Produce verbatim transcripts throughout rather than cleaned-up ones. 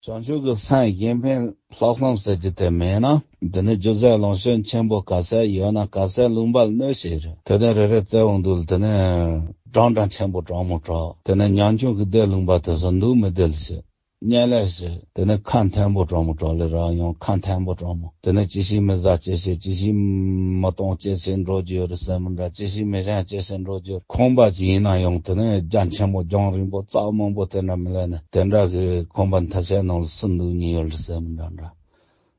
བྱང་ཆུབ་ཀྱི་སེམས་གཞན་ཕན་ལྷག་བསམ་ཟེར་རྒྱུ་དེ་མེད་ན། དེ་ནི་རྒྱུ་ཟད་ལོངས་སྤྱོད་ཆེན་པོ་ག་ཚད་ཡོད་ན་ག་ཚད་ལུང་པ་ལ་གནོད་བྱེད་རེད། དེ་ནི་རེ་རེ་བཙལ་འོང་དུས་དེ་ནི་གྲང་འདྲ་ཆེན་པོ་གྲང་མོ་གྲང་། དེ་ནི་ཉམ་ཆུང་གི་བདེ་ལུང་པ་དེ་ཚོ་འདུག་མི་བདེ་ལ་བྱེད། གཉན་ལས་བྱེད། དེ་ནི་ཁ་འཐེན་པོ་གྲང་མོ་གྲང་ལས་རང་ཡང་ཁ་འཐེན་པོ་གྲང་མོ། དེ་ནི་ཅི་ཞིག་མི་ཟ་ཅི་ཞིག་ཅི་ཞིག་མི་གཏོང་ཅི་ཞིག་འགྲོ་རྒྱུ་ཡོད་རེད་ཟེར་མི་འདྲ། ཅི་ཞིག་མི་བཞེངས་ཅི་ཞིག་འགྲོ་རྒྱུ་ཡོད། ཁང་པ་ཅིག་ཡིན་ན་ཡང་དེ་ནི་རྒྱ་ཆེན་པོ་རྒྱང་རིང་པོ་རྩ་མང་པོ་དེ་འདྲ་མི་ལས་ནི་དེ་འདྲ་གི་ཁང་པ་མཐའ་ཆེན་ནང་ལ་སུ་འདུག་ཉེ་ཡོད་རེད་ཟེར་མི་འདྲ་འདྲ།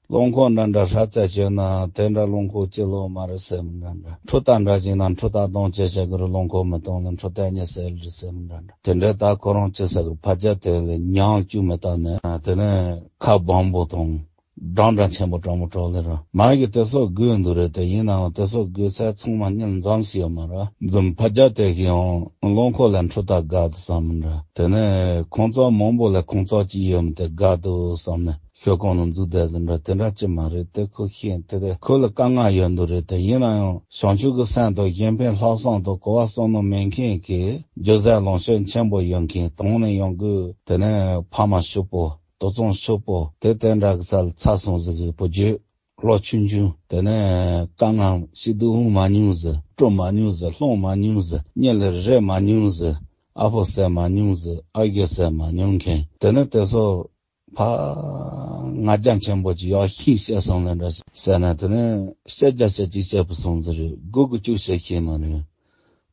རླངས་འཁོར་འདྲ་འདྲ་ཧྲ་ཙེ་བྱོས་ན་དེ་འདྲ་རླངས་འཁོར་ཅི་ལོ་མ་རེད་ཟེར་མི་འདྲ་འདྲ། འཕྲུལ་རྟ་འདྲ་ཞིག་ན་འཕྲུལ་རྟ་གཏོང་ཅི་བྱེད་གི་རེད། རླངས་འཁོར་མི་གཏོང་ན་འཕྲུལ་རྟ་གཉིས་ཟེར་རེད་ཟེར་མི་འདྲ་འདྲ། དེ་འདྲ་ད་ཁོ་རང་ཅི་ཟེར་གི་ཕ་རྒྱ་དེ་ལ་ཉང་བཅུག་མི་བཏང་ནས་དེ་ནས་ཁ་སྦོམ་པོ་དང་འགྲམ་འདྲ་ཆེན་པོ་གྲང་མོ་གྲང་ལས་ར་མ་གི་དེ་ཚོ་དགོས་འདུག་རེད། དེ་ཡིན་ནའང་དེ་ཚོ་དགོས་ཚད་ཚང་མ་གཉིད་འཛོམས་སུ་ཡོད་མ་རེད། འཛོམས་ཕ་རྒྱ་དེ་གི་ཡང་རླངས་འཁོར་ལ་འཕྲུལ་རྟ་དགའ་འདུག་བསམ་མི་འདྲ། དེ་ནས་ཁོང་ཚོ་མང་པོ་ལ་ཁོང་ཚོ་གཅིག་ཡོད་མི་དེ་དགའ་འདུག་བསམ་ནས། ཤོད་གོང་ནས་འཛུལ་བསྡད་ཟིན་འདྲ་དེ་འདྲ་ཅི་མ་རེད། དེ་ཁོ་ཤེས་དེ་དེ་ཁོ་ལ་དཀའ་ངལ་ཡོད་འདུག་རེད། དེ་ཡིན་ན་ཡང་བྱང་ཆུབ་ཀྱི་སེམས་དང་གཞན་ཕན་ལྷག་བསམ་དང་གོ་བ་བསམ་བློ་མེད་མཁན་གྱི་རྒྱུ་ཟད་ལོངས་སྤྱོད་ཆེན་པོ་ཡོད་མཁན་དང་ནས་ཡོང་དགོས། དེ་ནས་ཕ་མ་ཕྱུག་པོ་དུད་ཚང་ཕྱུག་པོ་དེ་དེ་འདྲ་གི་ས་ལ་ཚ་སོང་ཟིག་གི་བུ་རྒྱུད་ལོ་ཆུང་ཆུང་དེ་ནས་དཀའ་ངལ་ཞིག་སྡུག་མ་མྱོང་ཟིག་སྤྲོ་མ་མྱོང་ཟིག་སློང་མ་མྱོང་ཟིག་གཉིད་ལ་རེ་མ་མྱོང་ཟིག་ཨ་ཕོ་ཟེར་མ་མྱོང་ཟིག་ཨ་རྒྱུ་ཟེར་མ་མྱོང་མཁན་དེ་ནས་དེ་ཚོ། ཕ། ང་རྒྱ་ཆེན་པོ་ཅིག་ཡག་ཤིང་བཤད་སོང་ལ་འདྲ་ཟེར་ན་དེ་ནས་བཤད་རྒྱ་བཤད་ཅིག་བཤད་པ་སོང་ཟེར་རེད། དགུ་དགུ་བཅུ་བཤད་ཤེས་མ་རེད།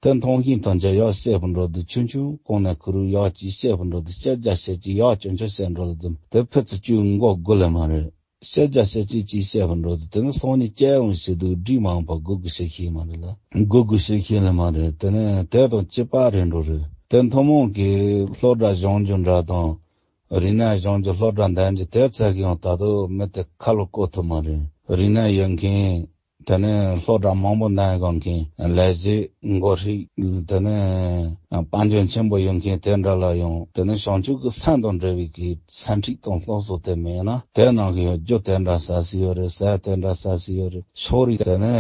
དེ་མཐོང་ཤིང་ཐམས་ཅད་ཡག་བཤད་པ་འགྲོ་དུས་ཆུང་ཆུང་གོང་ནས་ཁུ་རུ་ཡག་ཅིག་བཤད་པ་འགྲོ་དུས་བཤད་རྒྱ་བཤད་ཅིག་ཡག་ཅུང་ཅུང་བཤད་འགྲོ་ལ་འཛོམས་དེ་ཕི་ཚུ་བཅུ་མགོ་དགུ་ལས་མ་རེད། བཤད་རྒྱ་བཤད་ཅིག་ཅིག་བཤད་པ་འགྲོ་དུས་དེ་ནས་སང་ཉིན་སྐྱེ་འོང་ཞེས་དུས་སྒྲིག་མང་པོ་དགུ་དགུ་བཤད་ཤེས་མ་རེད་ལ་དགུ་དགུ་བཤད་ཤེས་ལས་མ་རེད། དེ་ནས་དེ་དང་གཅིག་པ་རེད་འགྲོ་རེད། དེ་ཐུན་མོང་གི་སློབ་གྲྭ་སྦྱོང་རྒྱུ་འདྲ་དང་། རིག་གནས་སྦྱོང་རྒྱུ་སློབ་གྲྭ་འདོན་རྒྱུ་དེ་ཚད་ཀྱང་ད་དུང་མི་དེ་ཁ་ལོ་བཀོད་ཐུབ་མ་རེད། རིག་གནས་ཡོད་མཁན། དེ་ནས་སློབ་གྲྭ་མང་པོ་འདོན་དགོས་མཁན། ལས་བྱེད་མགོ་ཧྲིག་དེ་ནས་དཔལ་འབྱོར་ཆེན་པོ་ཡོད་མཁན་དེ་འདྲ་ལ་ཡང་དེ་ནས་བྱང་ཆུབ་ཀྱི་སེམས་དང་འབྲེལ་བའི་གི་སེམས་ཁྲིད་དང་སློབ་གསོ་དེ་མེད་ན་དེ་ནང་གི་ཡང་རྒྱུ་དེ་འདྲ་ཟ་སྲིད་ཡོད་རེད། ཟས་དེ་འདྲ་ཟ་སྲིད་ཡོད་རེད། ཕྱོགས་རིས་དེ་ནས་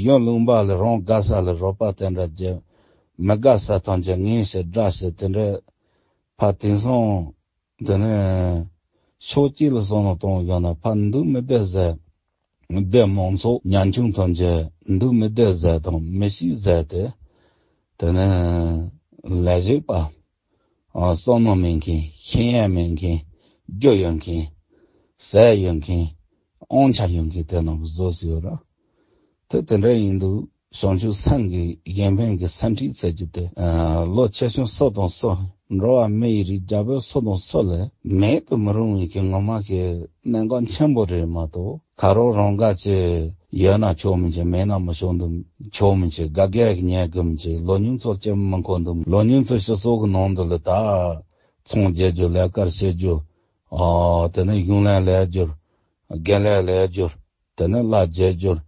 ཡང་ལུང་པ་ལ་རང་དགའ་ས་ལ་རོགས་པ་དེ་འདྲ་བརྒྱབ། མི་དགའ་ས་ཐམས་ཅད་ངན་ཞེས་དགྲ་ཞེས་དེ་འདྲ། ཕ་དེང་སང་། དེ་ནས་ཕྱོགས་གཅིག་ལ་བསམ་བློ་གཏོང་དགོས་ན་ཕ་འདུག་མི་བདེ་ཟེར། བདེ་མང་ཚོགས་ཉམ་ཆུང་ཐམས་ཅད་འདུག་མི་བདེ་ཟེར་དང་མི་ཤེས་ཟེར་ཏེ། དེ་ནས་ལས་བྱེད་པ། བསམ་བློ་མེད་མཁན་ཤེས་ཡ་མེད་མཁན་རྒྱུ་ཡོད་མཁན་ཟས་ཡོད་མཁན་དབང་ཆ་ཡོད་མཁན་དེ་རྣམས་ཀྱིས་བཟོ་སྲིད་ཡོད་ར། དེ་དེ་འདྲ་ཡིན་དུས་བྱང་ཆུབ་སེམས་ཀྱི་གཞན་ཕན་གྱི་སེམས་ཁྲིད་ཟེར་རྒྱུ་དེ། ལོ་ཆེ་ཆུང་སུ་དང་སུ་འགྲོ་བ་མི་ཡི་རིགས་རྒྱ་བོད་སུ་དང་སུ་ལས་མེད་དུ་མི་རུང་བའི་གི་ངོ་མ་གི་གནད་འགག་ཆེན་པོ་རེད་མ་གཏོགས་ཁ་རོག་རང་དགའ་ཅིག་ཡོད་ན་ཆོག་མི་བྱེད། མེད་ན་མི་ཆོག་འདུག་ཆོག་མི་བྱེད། དགའ་དགའ་གི་ཉལ་དགོས་མི་བྱེད། ལོ་ཉུང་ཚོ་སྐྱེ་མི་མཁོ་འདུག་ལོ་ཉུང་ཚོ་སྤྱི་ཚོགས་ཀྱི་ནང་དུ་ལ་ད་ཚོང་རྒྱག་རྒྱུ་ལས་ཀར་བྱེད་རྒྱུ། དེ་ནས་གཞུང་ལས་ལས་རྒྱུ། རྒན་ལས་ལས་རྒྱུ། དེ་ནས་བླ་མཇལ་རྒྱུར།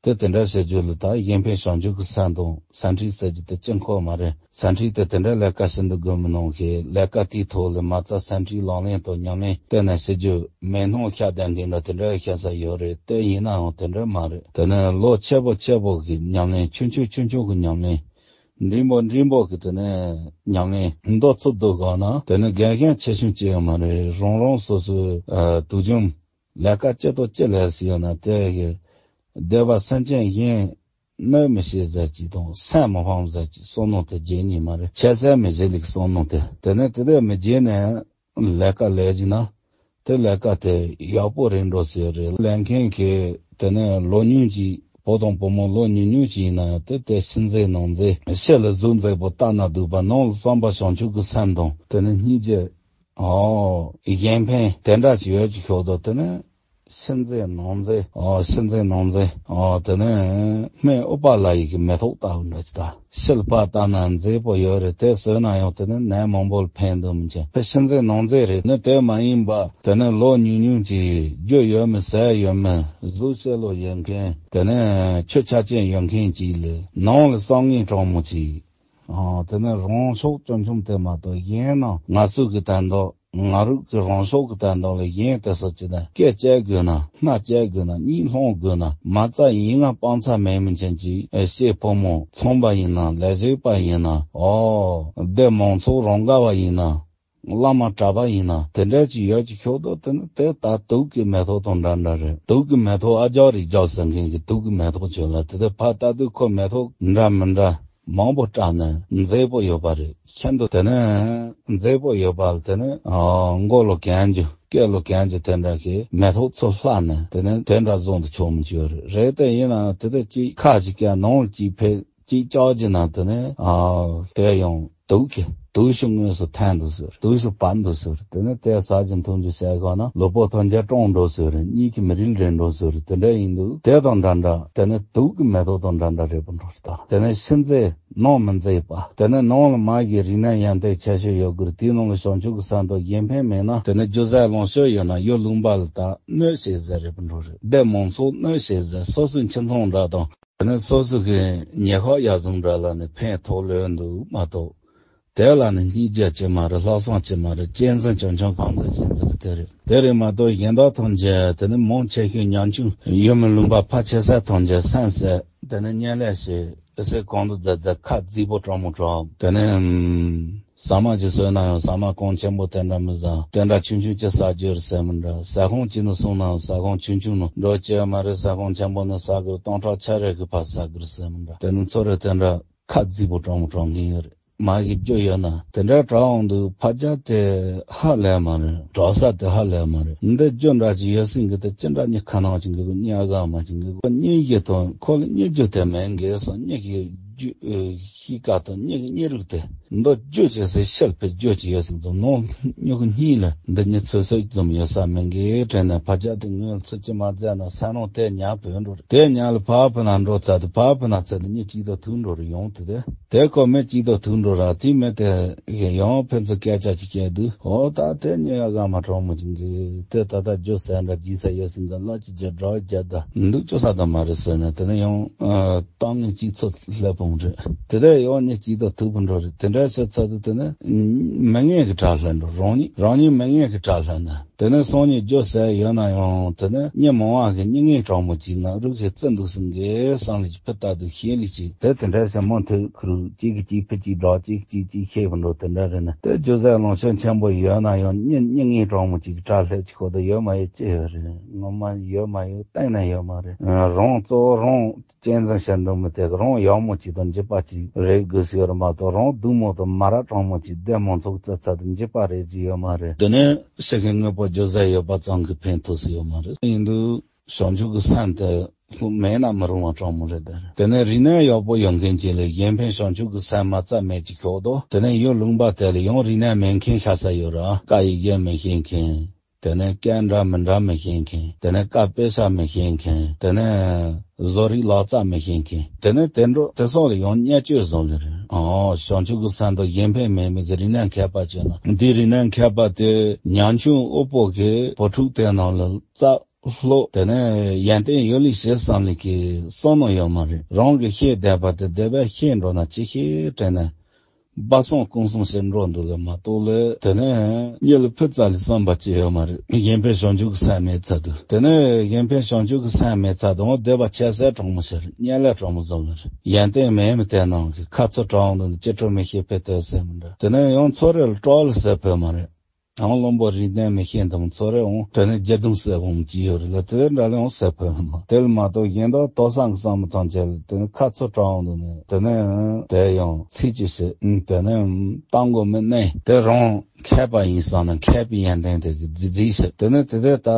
དེ་དེ་འདྲ་བྱེད་རྒྱུ་ལ་ད་གཞན་ཕན་བྱང་ཆུབ་ཀྱི་སེམས་དང་སེམས་ཁྲིད་ཟེར་རྒྱུ་དེ་ཅི་མཁོ་མ་རེད། སེམས་ཁྲིད་དེ་དེ་འདྲ་ལས་ཀ་བྱེད་འདུག་དགོས་མི་ནང་གི་ལས་ཀ་དེའི་ཐོག་ལ་མ་རྩ་སེམས་ཁྲིད་ལག་ལེན་དང་ཉམས་ལེན་གཏན་ནས་བྱེད་རྒྱུ་མེད་སྣང་ཤ་དན་གི་འདྲ་དེ་འདྲ་ཤ་ས་ཡོད་རེད། དེ་ཡིན་ནའང་དེ་འདྲ་མ་རེད། དེ་ནས་ལོ་ཆེ་པོ་ཆེ་པོ་གི་ཉམས་ལེན་ཆུང་ཆུང་ཆུང་ཆུང་གི་ཉམས་ལེན་འབྲིང་པོ་འབྲིང་པོ་གི་དེ་ནས་ཉམས་ལེན་མདོ་ཚུགས་འདུག་གོ་ན་དེ་ནས་འགན་ཤན་ཆེ་ཆུང་ཅི་ཡང་མ་རེད། རང་རང་སོ་སོའི་དུས་རྒྱུན། ལས་ཀ་ཅི་དང་ཅི་ལས་སུ་ཡོད་ན་དེ་གི་སྡེ་པ་སེམས་ཅན་གཞན་གནོད་མི་བྱེད་ཟེར་གྱི་དང་སེམས་མི་ཕམ་ཟེར་གྱི་བསམ་བློ་དེ་བརྗེད་ཉེས་མ་རེད། ཁྱད་གསད་མི་བྱེད་ལིག་བསམ་བློ་དེ་དེ་ནས་དེ་དེ་མི་བརྗེད་ནས་ལས་ཀ་ལས་ཀྱི་ན་དེ་ལས་ཀ་དེ་ཡག་པོ་རེད་འགྲོ་ཟེར་རེད། ལས་མཁན་གྱི་དེ་ནས་ལོ་ཉུང་གྱི་བུ་དང་བུ་མོ་ལོ་ཉུང་ཉུང་ཅིག་ཡིན་ན་ཡང་དེ་དེ་ཤི་མཛེས་ནང་མཛེས་ཤི་ལ་གཟུགས་མཛེས་པོ་ལྟ་ན་སྡུག་པ་ནང་ལ་བསམ་པ་བྱང་ཆུབ་ཀྱི་སེམས་དང་དེ་ནས་སྙིང་རྗེ། ཨོ། གཞན་ཕན་དེ་འདྲ་ཅིག་ཡོད་ཅིག་ཤོག་དོ་དེ་ནི། ཤི་མཛེས་ནང་མཛེས། ཨོ། ཤི་མཛེས་ནང་མཛེས། ཨོ། དེ་ནི་སྨན་ཨུཏྤ་ལ་ཡི་གི་མེ་ཏོག་ལྟ་བུ་འདྲ་ཅིག་ད། ཤི་ལ་ཕར་ལྟ་ན་མཛེས་པོ་ཡོད་རེད། དེ་ཟོས་ན་ཡང་དེ་ནི་ནད་མང་པོ་ལ་ཕན་འདུག་མི་བྱེད། ཕ་ཤི་མཛེས་ནང་མཛེས་རེད། ནི་དེ་མ་ཡིན་པ་དེ་ནི་ལོ་ཉུང་ཉུང་ཅིག་རྒྱུ་ཡོད་མི་ཟས་ཡོད་མི་གཟུགས་ཤེས་ལོ་ཡོད་མཁན་དེ་ནི་ཆོས་ཆ་ཅན་ཡོད་མཁན་ཅིག་ལས་ནང་ལ་བསམ་ངན་དྲང་མོ་ཅིག་ཨ། དེ་ནས་རང་ཕྱོགས་སྐྱོང་ཁྱོང་དེ་མ་གཏོགས་གཞན་ནང་ང་ཚོ་གི་དན་ཏོག་ང་རུ་གི་རང་ཕྱོགས་ཀྱི་དན་ཏོག་ལ་གཞན་དེ་སོགས་ཀྱི་ནས་སྐད་བཅད་དགོས་ན་སྣ་བཅད་དགོས་ན་གཉིད་སློང་དགོས་ན་མ་རྩ་ཡིན་ང་སྤང་ཚ་མེད་མི་ཅན་གྱི་ཨེ་ཤེས་ཕོ་མོ་ཚོང་པ་ཡིན་ན་ལས་བྱེད་པ་ཡིན་ན་ཨོ་སྡེ་མང་ཚོགས་རང་དགའ་བ་ཡིན་ན། བླ་མ་གྲྭ་པ་ཡིན་ན་དེ་འདྲ་ཅིག་ཡོད་ཅིག་ཤོག་དོ། དེ་ནི་དེ་ད་དུག་གི་མེ་ཏོག་དང་འདྲ་འདྲ་རེད། དུག་གི་མེ་ཏོག་ཨ་ཅག་རིག་ཅག་ཟེར་མཁན་གྱི་དུག་གི་མེ་ཏོག་ཅིག་ལ། དེ་དེ་ཕར་ལྟ་དུས་ཁོ་མེ་ཏོག་འདྲ་མི་འདྲ་མང་པོ་བཀྲ་ནས་མཛེས་པོ་ཡོད་པ་རེད། ཤིན་ཏུ་དེ་ནི་མཛེས་པོ་ཡོད་པ་ལ་དེ་ནི་མགོ་ལོ་གྱོན་རྒྱུ་སྐེ་ལོ་གྱོན་རྒྱུ་དེ་འདྲ་གི་མེ་ཏོག་ཚོ་ལྷག་ནས་དེ་ནི་དེ་འདྲ་བཟོ་འདུག་ཆོག་མི་ཆོག་རེད། རེད་དེ་ཡིན་ན་དེ་དེ་གཅིག་ཁ་ཅིག་ག་ནང་ལ་གཅིག་ཕེབས། གཅིག་ལྕགས་ཀྱི་ནང་དུ་ནི། ཨ། དེ་ཡང་དུག་གི་དུག་ཤུགས་དངོས་སུ་ཐོན་འདུག་ཟེར། དུག་ཤུགས་བབས་འདུག་ཟེར། དེ་ནི་དེ་ཟ་གྱི་འཐུང་རྒྱུ་བྱས་གོ་ན་ལུས་པོ་ཐམས་ཅད་སྐྲངས་འགྲོ་ཟེར། གཉིད་ཀྱི་མི་རིལ་རེད་འགྲོ་ཟེར། དེ་འདྲ་ཡིན་འདུག་དེ་དང་འདྲ་འདྲ་དེ་ནི་དུག་གི་མེ་ཏོག་དང་འདྲ་འདྲ་རེད་པ་འགྲོ་རེད་ད། དེ་ནི་ཕྱི་མཛེས་ནང་མི་མཛེས་པ། དེ་ནི་ནང་ལ་མ་གི་རིག་གནས་ཡོན་ཏན་ཁྱད་ཆོས་ཡོད་དགོས་རེད། དེའི་ནང་ལ་བྱང་ཆུབ་ཀྱི་སེམས་དང་གཞན་ཕན་མེད་ན་དེ་ནི་རྒྱུ་ཟས་ལོངས་སྤྱོད་ཡོད་ན་ཡུལ་ལུང་པ་ལ་ད་གནོད་བྱེད་ཟས་རེད་པ་འགྲོ་རེད། སྡེ་མང་ཚོགས་གནོད་བྱེད་ཟས། སོ་སོའི་ཁྱིམ་ཚང་འདྲ་དང་། དེ་ནས་སོ་སོ་གི་ཉེ་ཤག་ཡ་བཟུང་འདྲ་ལ་ནི་ཕན་ཐོགས་ལོས་འདུག་མ་གཏོགས། དེ་ལ་ནི་སྙིང་རྗེ་ཅི་མ་རེད། ལྷག་བསམ་ཅི་མ་རེད། གཅེས་འཛིན་ཆུང་ཆུང་གང་ཚོད་གཅེས་འཛིན་གི་དེ་རེད། དེ་རེད་མ་གཏོགས་གཞན་དག་ཐམས་ཅད་དེ་ནི་མང་ཆེ་ཤོས་ཉམ་ཆུང་ཡུལ་མི་ལུང་པ་ཕར་ཆེ་ས་ཐམས་ཅད་སེམས་ཟད། དེ་ནི་བརྙས་ལས་བྱེད། ཨེ་སེ་གང་དུ་མཛད་མཛད་ཁ་རྫིག་པོ་གྲང་མོ་གྲང་། དེ་ནི་ཟ་མ་ཅིག་ཟོས་ན་ཡང་ཟ་མ་གོང་ཆེན་པོ་དེ་འདྲ་མི་ཟ། དེ་འདྲ་ཆུང་ཆུང་ཅིག་ཟ་རྒྱུ་རེད་ཟེར་མི་འདྲ། ཟ་ཁང་ཅིག་ནང་སོང་ན་ཟ་ཁང་ཆུང་ཆུང་ནང་འགྲོ་རྒྱུ་ཡོད་མ་རེད། ཟ་ཁང་ཆེན་པོ་ནང་ཟ་དགོས་རེད། སྟོང་ཕྲག་ཆ་རེ་གི་ཕར་ཟ་དགོས་རེད་ཟེར་མི་འདྲ། དེ་ནི་ཚོ་རེ་དེ་འདྲ་ཁ་རྫིག་པོ་གྲང་མོ་གྲང་གི་ཡོད་རེད། མ་གི་རྒྱུ་ཡོད་ན་དེ་འདྲ་གྲགས་འོང་དུས་ཕ་རྒྱ་དེ་ཧ་ལས་མ་རེད། གྲགས་ས་དེ་ཧ་ལས་མ་རེད། འདི་རྒྱུ་འདྲ་ཅིག་ཡོད་སྲིད་གི་དེ་ཅི་འདྲ་གཉིད་ཁ་ནང་ཅིག་གི་གཉིད་ཨ་ག་མ་ཅིག་གི་གཉིད་ཡོད་དོན་ཁོ་ལ་གཉིད་རྒྱུ་དེ་མེད་གི་སོང་། གཉིད་ཀྱི་རྒྱུ་ཨེ་གཤིས་ཀ་དང་གཉིད་ཀྱི་གཉིད་རིགས་དེ་འདི་རྒྱུ་ཅིག་སེ་ཤེལ་ཕེ་རྒྱུ་ཅིག་ཡོད་སྲིད་དུ་ནོ་གཉིད་ཀྱི་གཉིད་ལ་འདི་གཉིད་ཚོད་ཚོད་ཙམ་ཡོད་ས་མེད་གི་དྲན་ནས་ཕ་རྒྱ་དེ་ངོས་ཚོད་ཅི་མ་མཛད་ན་ས་ནང་དེ་ཉལ་བུད་འགྲོ་རེད། དེ་ཉལ་ལ་ཕ་ཕུ་ན་འགྲོ་ཚར་དུ་ཕ་ཕུ་ན་ཚར་དུ་གཉིད་ཅིག་ཏུ་ཐུག་འགྲོ་རེད། ཡོང་དུས་དེ། དེ་ཁོ་མི་གཅིག་ཏུ་ཐུག་འགྲོ་ར། དེ་མི་དེ་ཡང་ཕན་ཚུན་སྐད་ཆ་ཅིག་བཤད་དུས། འོ་ད་དེ་ཉེ་ཡ་ག་མ་གྲོགས་མོ་ཅིག་གིས་དེ་ད་ལྟ་རྒྱུ་ཟས་འདྲ་རྒྱུ་ཟས་ཡོད་སྲིད་འགའ་ལ་ཅིག་རྒྱུ་འདྲ་རྒྱུ་ད་འདུག་ཅོ་ས་ད་མ་རེད་ཟེར་ནས། དེ་ནས་ཡང་ཏང་ངེ་གཅིག་ཚོད་སླེབས་འོང་རེད། དེ་དེ་ཡང་ཉེ་གཅིག་ཏུ་ཐུག་པ་འགྲོ་རེད། དེ་འདྲ་བྱས་ཚར་དུས་དེ་ནས་མི་ངན་གི་གྲྭ་ལྷན་འགྲོ། རང་ཉིད་རང་ཉིད་མི་ངན་གི་གྲྭ་ལྷན་ན། དེ་ནས་སང་ཉིན་རྒྱུ་ཟས་ཡོད་ན་ཡང་དེ་ནས་མི་མང་བ་གི་མྱི་ངན་གྲོགས་མོ་གཅིག་ང་རུ་གི་བརྩི་འདུག་སེམས་གི་བསམ་ལས་ཕུ་ལྟ་དུ་ཤེས་ལས་ཅིག་དེ་དེ་འདྲ་ཞིག་མོ་ཐུག་ཁུ་རུ་གཅིག་གིས་གཅིག་ཕུ་གཅིག་སྒྲོག་གཅིག་གིས་གཅིག་གཅིག་ཤེས་པ་འགྲོ། དེ་འདྲ་རེད་ན་དེ་རྒྱུ་ཟས་ལོངས་སྤྱོད་ཆེན་པོ་ཡོད་ན་ཡང་མྱི་མྱི་ངན་གྲོགས་མོ་གཅིག་གི་གྲྭ་ལྷན་ཅིག་ཁོ་ད་ཡོད་མ་ཡོད་ཅི་ཡོད་རེད། ངོ་མ་ཡོད་མ་ཡོད་གཏན་ནས་ཡོད་མ་རེད། རང་གཙོ་བོ་རང་གཅེས་འཛིན་བྱེད་འདུག་མི་དེ་རང་ཡག་མོ་ཅིག་དང་འཇིགས་པ་ཅིག་རེད་དགོས་སུ་ཡོད་རེད་མ་གཏོགས། རང་སྡུག་མོ་དང་མ་ར་གྲོགས་མོ་ཅིག་བདེ་མོ་ཚོགས་བཙལ་ཚར་དུ་འཇིགས་པ་རེད་ཅིག་ཡོད་མ་རེད། དེ་ནས་ཤི་ཁའི་དངོས་པོ་རྒྱུ་ཟས་ཡོད་པ་ཙམ་གྱིས་ཕན་ཐོགས་སུ་ཡོད་མ་རེད། ཡིན་དུས་བྱང་ཆུབ་ཀྱི་སེམས་དེ་མེད་ན་མི་རུང་བ་གྲོགས་མོ་རེད་དེ། དེ་ནས་རིག་གནས་ཡག་པོ་ཡོད་མཁན་ཅིག་ལ་གཞན་ཕན་བྱང་ཆུབ་ཀྱི་སེམས་མ་རྩ་མེད་ཅིག་ཁྱོག་དོ། དེ་ནས་ཡུལ་ལུང་པ་དེ་ལ་ཡང་རིག་གནས་མེད་མཁན་ཤ་ཚ་ཡོད་ར། བཀའ་ཡི་གེ་མི་ཤེས་མཁན། དེ་ནས་སྐད་འདྲ་མི་འདྲ་མི་ཤེས་མཁན། དེ་ནས་བཀའ་དཔེ་ཆ་མི་ཤེས་མཁན། དེ་ནས་བཟོ་རིག་ལག་རྩལ་མི་ཤེས་མཁན། དེ་ནས་དེ་འགྲོ་དེ་སོགས་ལ་ཡང་བརྙས་བཅོས་བཟོ་ལེ་རེད། ཨོ་བྱང་ཆུབ་ཀྱི་སེམས་དང་གཞན་ཕན་མེད་མི་གི་རིག་གནས་མཁས་པ་བྱོས་ན་འདི་རིག་གནས་མཁས་པ་དེ་ཉམ་ཆུང་དབུལ་པོ་གི་བུ་ཕྲུག་དེ་ནང་ལ་རྩ་ལྷོ་དེ་ནས་ཡོན་ཏན་ཡོད་ལེ་ཞེས་བསམ་ལེ་གི་བསམ་བློ་ཡོད་མ་རེད། རང་གི་ཤེས་བསྡད་པ་དེ་བསྡད་པས་ཤེས་འགྲོ་ན་ཅི་ཤེས་དྲན་ནས། སྦ་གསང་ཀུན་གསང་ཞེས་འགྲོ་འདུག་ལེ་མ་གཏོགས་ལེ། དེ་ནས་གཉིད་ལ་ཕུ་རྩ་ལས་བསམ་པ་ཅི་ཡོད་མ་རེད། གཞན་ཕན་བྱང་ཆུབ་ཀྱི་སེམས་མེད་ཚར་དུས། དེ་ནས་གཞན་ཕན་བྱང་ཆུབ་ཀྱི་སེམས་མེད་ཚར་དུས་འོ་སྡེ་པ་ཆེ་སའི་གྲོགས་མོ་ཞིག་རེད། གཉེན་ལས་གྲོགས་མོ་བཟོ་ལེ་རེད། ཡོན་ཏན་མེད་མི་དེ་ནང་གི་ཁ་ཚུར་གྲགས་འོང་དུས་ཅི་སྤྲོ་མི་ཤེས་ཕེ་ཐོས་སེ་མི་འདྲ། དེ་ནས་ཡང་ཚོ་རེ་ལ་སྤྲོ་ལ་སེ་ཕོད་མ་རེད། ཨང་། བློན་པོ་རིག་གནས་མི་ཤེས་དང་ཚོ་རེ་འོང་དེ་ནས་རྒྱ་དུང་སེ་འོང་ཅི་ཡོད་རེད་ལ། དེ་འདྲ་ལས་འོང་སེ་ཕོད་མ་དེ་ལ་མ་གཏོགས་གཞན་དག་དོ་སང་གི་བསམ་བློ་ཐམས་ཅད་ལ་དེ་ནས་ཁ་ཚུར་གྲགས་འོང་དུས་ནས་དེ་ནས་དེ་ཡང་ཚིག་ཅི་ཞིག་དེ་ནས་གཏང་དགོས་མི་གནས་དེ་རང་མཁས་པ་ཡིན་བསམ་ན་མཁས་པའི་ཡོན་ཏན་དེ་གི་རྫི་རྫི་ཞིག་དེ་ནས་དེ་དེ་ལྟ།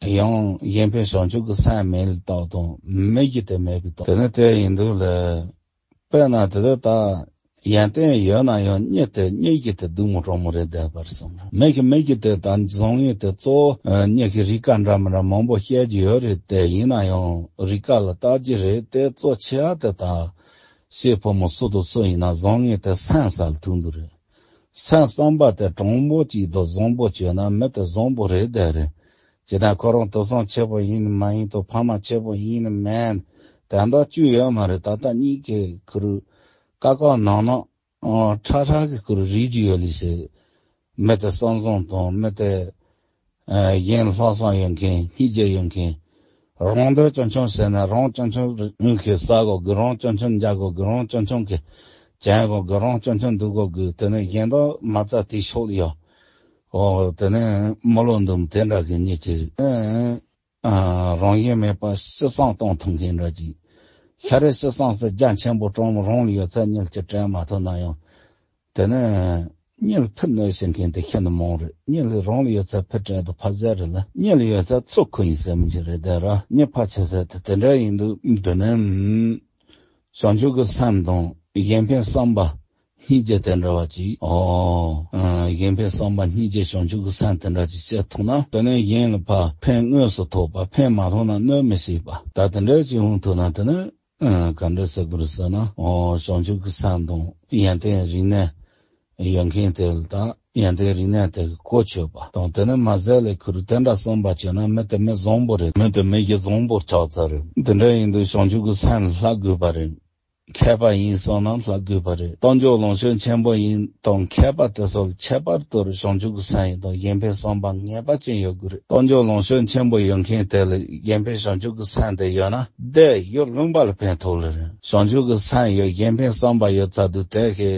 ཡང་གཞན་ཕན་བྱང་ཆུབ་ཀྱི་སེམས་མེད་ལ་བཏགས་དང་མི་གི་དེ་མེད་པའི་བཏགས། དེ་ནི་དེ་ཡིན་དུས་ལ། དཔེར་ན་དེ་ལྟ་ཡོན་ཏན་ཡོད་ན་ཡང་གཉིད་དེ་གཉིད་ཀྱི་དེ་སྡུག་མོ་གྲོགས་མོ་རེད་བསྡད་པར་སོང་། མི་གི་མི་གི་དེ་ད་བཟང་ངན་དེ་གཙོ་བོ་གཉིད་ཀྱི་རིགས་ཀ་འདྲ་མི་འདྲ་མང་པོ་བཤད་རྒྱུ་ཡོད་རེད་དེ། ཡིན་ན་ཡང་རིགས་ཀ་ལ་བརྟག་རྒྱུ་རེད་དེ། གཙོ་ཆེ་བ་དེ་ད་བྱེད་ཕོ་མོ་སུ་དང་སུ་ཡིན་ན་བཟང་ངན་དེ་སེམས་ས་ལ་ཐུག་འདུག་རེད། སེམས་བསམ་པ་དེ་དྲང་པོ་གཅིག་དང་བཟང་པོ་བྱས་ན་མི་དེ་བཟང་པོ་རེད་བསྡད་རེད། ཇི་ལྟར་ཁོ་རང་དུད་ཚང་ཆེ་པོ་ཡིན་ནི་མ་ཡིན་དང་ཕ་མ་ཆེ་པོ་ཡིན་ནི་མིན། དེ་འདྲ་བཅུ་ཡོད་མ་རེད། ད་ལྟ་གཉིད་ཀྱི་ཁུ་རུ་ཀ་ཀ་ནང་ནང་ཁྲ་ཁྲ་གི་ཁུ་རུ་རིག་རྒྱུ་ཡོད་ལེ་ཞེས། མི་དེ་བསམ་བཟང་དང་མི་དེ་གཞན་ལྷག་བསམ་ཡོད་མཁན་སྙིང་རྗེ་ཡོད་མཁན། རང་འདོད་ཆུང་ཆུང་ཟེར་ནས་རང་ཆུང་ཆུང་རིག་གི་ཟ་དགོས་གི། རང་ཆུང་ཆུང་འཇའ་དགོས་གི། རང་ཆུང་ཆུང་གི་བྱེད་དགོས་གི། རང་ཆུང་ཆུང་འདུག་དགོས་གི། དེ་ནས་གཞན་དག་མ་རྩ་དེ་ཕྱོགས་ལ་ཡོད། ཨོ་དེ་ནས་མི་ལོ་འདུམ་དེ་འདྲ་གི་གཉིད་ཅིག་ཨ་རང་བཞིན་མེད་པ་སྤྱི་བསང་གཏོང་ཐུབ་མཁན་འདྲ་ཅིག་ཤ་རི་སྤྱི་བསང་ཟེར་རྒྱ་ཆེན་པོ་གྲོང་མི་རང་ལ་ཡོད་ཚད་གཉིད་ཅིག་དྲན་མ་ཐུབ་ན་ཡང་། དེ་ནས་གཉིད་ཕུད་ནུས་ཤེས་མཁན་དེ་ཤིན་ཏུ་མང་རེད། གཉིད་ལས་རང་ལ་ཡོད་ཚད་ཕུད་དྲན་དུ་ཕ་ཟེར་རེད་ལ། གཉིད་ལ་ཡོད་ཚད་ཚུར་ཁུར་ཡིན་ཟེར་མི་ཅིག་རེད་དེ་ར། གཉིད་ཕར་ཆེ་ཟེར་དེ་དེ་འདྲ་ཡིན་དུས་དེ་ནས་བྱང་ཆུབ་ཀྱི་སེམས་དང་གཞན་ཕན་བསམ་པ་སྙིང་རྗེ་དེ་འདྲ་བ་ཅིག་ཨོ། ཨ་གཞན་ཕན་བསམ་པ་སྙིང་རྗེ་བྱང་ཆུབ་ཀྱི་སེམས་དེ་འདྲ་ཅིག་སྐྱེ་ཐུབ་ན། དེ་ནས་གཞན་ལ་ཕར་ཕན་དངོས་སུ་ཐོགས་པ། ཕན་མ་ཐོགས་ན་གནོད་མི་སྲིད་པ། ད་དེ་འདྲ་ཅིག་འོང་ཐུབ་ན་དེ་ནས་ཨ་ག་འདྲ་ཟེར་དགོས་རེད་ཟེར་ན། ཨོ་བྱང་ཆུབ་ཀྱི་སེམས་དང་ཡོན་ཏན་རིག་གནས་ཡོད་མཁན་དེ་ལ་ད་ཡོན་ཏན་རིག་གནས་དེ་གི་གོ་ཆོད་པ་དང་། དེ་ནས་མ་ཟད་ལས་ཁུར་དེ་འདྲ་བསམ་པ་བྱས་ན། མི་དེ་མི་བཟང་པོ་རེད། མི་དེ་མི་གཞི་བཟང་པོ་ཆགས་ཚར་རེད། དེ་འདྲ་ཡིན་དུས་བྱང་ཆུབ་ཀྱི་སེམས་ལ་བསླབ་དགོས་པ་རེད། མཁས་པ་ཡིན་བསམ་ན་བསླབ་དགོས་པ་རེད། རྟོགས་འཇོག་ལོངས་སྤྱོད་ཆེན་པོ་ཡིན་དང་མཁས་པ་དེ་ཚོ་ལ་ཁྱད་པར་དུ་བྱང་ཆུབ་ཀྱི་སེམས་ཡིན་དང་གཞན་ཕན་བསམ་པ་ངེས་པ་ཅན་ཡོད་དགོས་རེད། རྟོགས་འཇོག་ལོངས་སྤྱོད་ཆེན་པོ་ཡོད་མཁན་དེ་ལ་གཞན་ཕན་བྱང་ཆུབ་ཀྱི་སེམས་དེ་ཡོད་ན་དེ་ཡུལ་ལུང་པ་ལ་ཕན་ཐོགས་ལེ་རེད། བྱང་ཆུབ་ཀྱི་སེམས་ཡོད་གཞན་ཕན་བསམ་པ་ཡོད་ཚར་དུས། དེ་གི་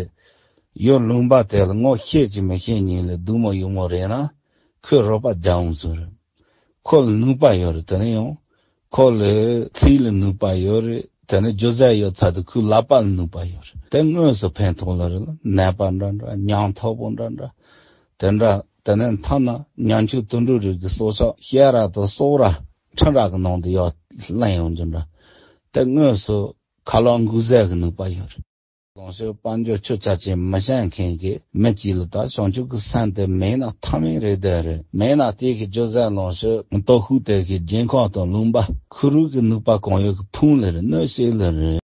ཡུལ་ལུང་པ་དེ་ལ་ངོ་ཤེས་ཀྱི་མི་ཤེས་གཉིས་ལས་སྡུག་མོ་ཡུག་མོ་རེད་ན་ཁོས་རོགས་པ་རྒྱག་འོང་ཚོད་རེད། ཁོ་ལ་ནུས་པ་ཡོད་རེད། དེ་ནས་ཡང་ཁོ་ལ་ཚིག་ལ་ནུས་པ་ཡོད་རེད། དེ་ནས་རྒྱུ་རྫས་ཡོད་ཚད་དུ་ཁོའི་ལག་པ་ལ་ནུས་པ་ཡོད་རེད། དེ་དངོས་སུ་ཕན་ཐོགས་ལ་རེད་ལ། ནད་པ་འདྲ་འདྲ། ཉམ་ཐག་པོ་འདྲ་འདྲ། དེ་འདྲ། དེ་ནས་མཐའ་ན་ཉམ་ཆུང་དུད་འགྲོ་རིགས་ཀྱི་སྲོག་ཆགས་བཤས་ར་དང་སྲོག་ར་ཁྲི་ར་གི་ནང་དུ་ཡར་ལེན་ཡོང་རྒྱུ་འདྲ། དེ་དངོས་སུ་ཁ་ལག་འགུག་རྫས་ཀྱི་ནུས་པ་ཡོད་རེད། ལོངས་སྤྱོད་དཔལ་འབྱོར་ཆོས་ཆ་ཅན་མི་ཤེས་མཁན་གྱི་མི་གཅིག་ལ་ད་བྱང་ཆུབ་ཀྱི་སེམས་དེ་མེད་ན་ཐབས་མེད་རེད་དེ་རེད། མེད་ན་དེ་གི་རྒྱུ་རྫས་ལོངས་སྤྱོད་སྟོབས་ཤུགས་དེ་གི་རྒྱན་ཁོག་དང་ལུང་པ་ཁུ་རུ་གི་ནུས་པ་གང་ཡོད་ཀྱི་ཕུང་ལེ་རེད། གནོད་བྱེད་ལེ་རེད།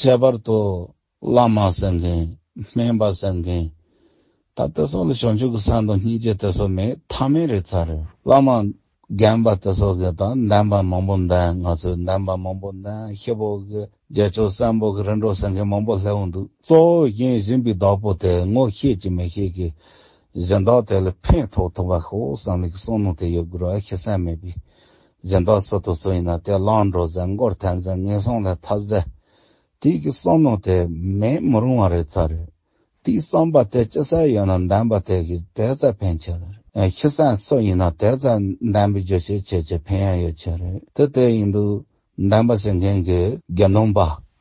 ཁྱད་པར་དུ་བླ་མ་ཟེར་མཁན། སྨན་པ་ཟེར་མཁན། ད་དེ་ཚོ་ལ་བྱང་ཆུབ་ཀྱི་སེམས་དང་སྙིང་རྗེ་དེ་ཚོ་མེད་ཐབས་མེད་རེད་ཚར་རེད། བླ་མ་རྒན་པ་དེ་ཚོ་གི་ད་འདོན་པ་མང་པོ་འདོན། ང་ཚོས་འདོན་པ་མང་པོ་འདོན། ཤི་བོ་གི་རྒྱལ་མཆོག་གསོན་པོ་གི་རིམ་གྲོ་ཟེར་མཁན་མང་པོ་སླེབས་འོང་འདུག་གཙོ་བོ་གཞན་སྦྱིན་པའི་བདག་པོ་དེ་ངོ་ཤེས་ཀྱི་མི་ཤེས་ཀྱི་སྦྱིན་བདག་དེ་ལ་ཕན་ཐོགས་ཐུབ་པ་ཤོག་བསམ་ལེ་གི་བསམ་བློ་དེ་ཡོད་དགོས་ར། ཤི་སེམས་མེད་པའི་སྦྱིན་བདག་སུ་དང་སུ་ཡིན་ན་དེ་བླང་འགྲོ་ཟེར། མགོར་ཐོན་ཟེར། ངན་སོང་ལ་ཐར་ཟེར། དེ་གི་བསམ་བློ་དེ་མེད་མི་རུང་བ་རེད་ཚར་རེད། དེའི་བསམ་པ་དེ་ཅི་ཟེར་ཡོད་ན་འདོན་པ་དེ་གི་དེ་ཙམ་ཕན་ཆེ་ལ་རེད། ཤི་སེམས་སུ་ཡིན་ན་དེ་ཙམ་འདོན་པའི་རྒྱུ་ཆེ་ཆེ་ཆེ་ཕན་ཡ་ཡོད་ཆེ་རེད། དེ་དེ་ཡིན་དུས་འདོན་པ་ཟེར་མཁན་གྱི་དགེ་འདུན་པ་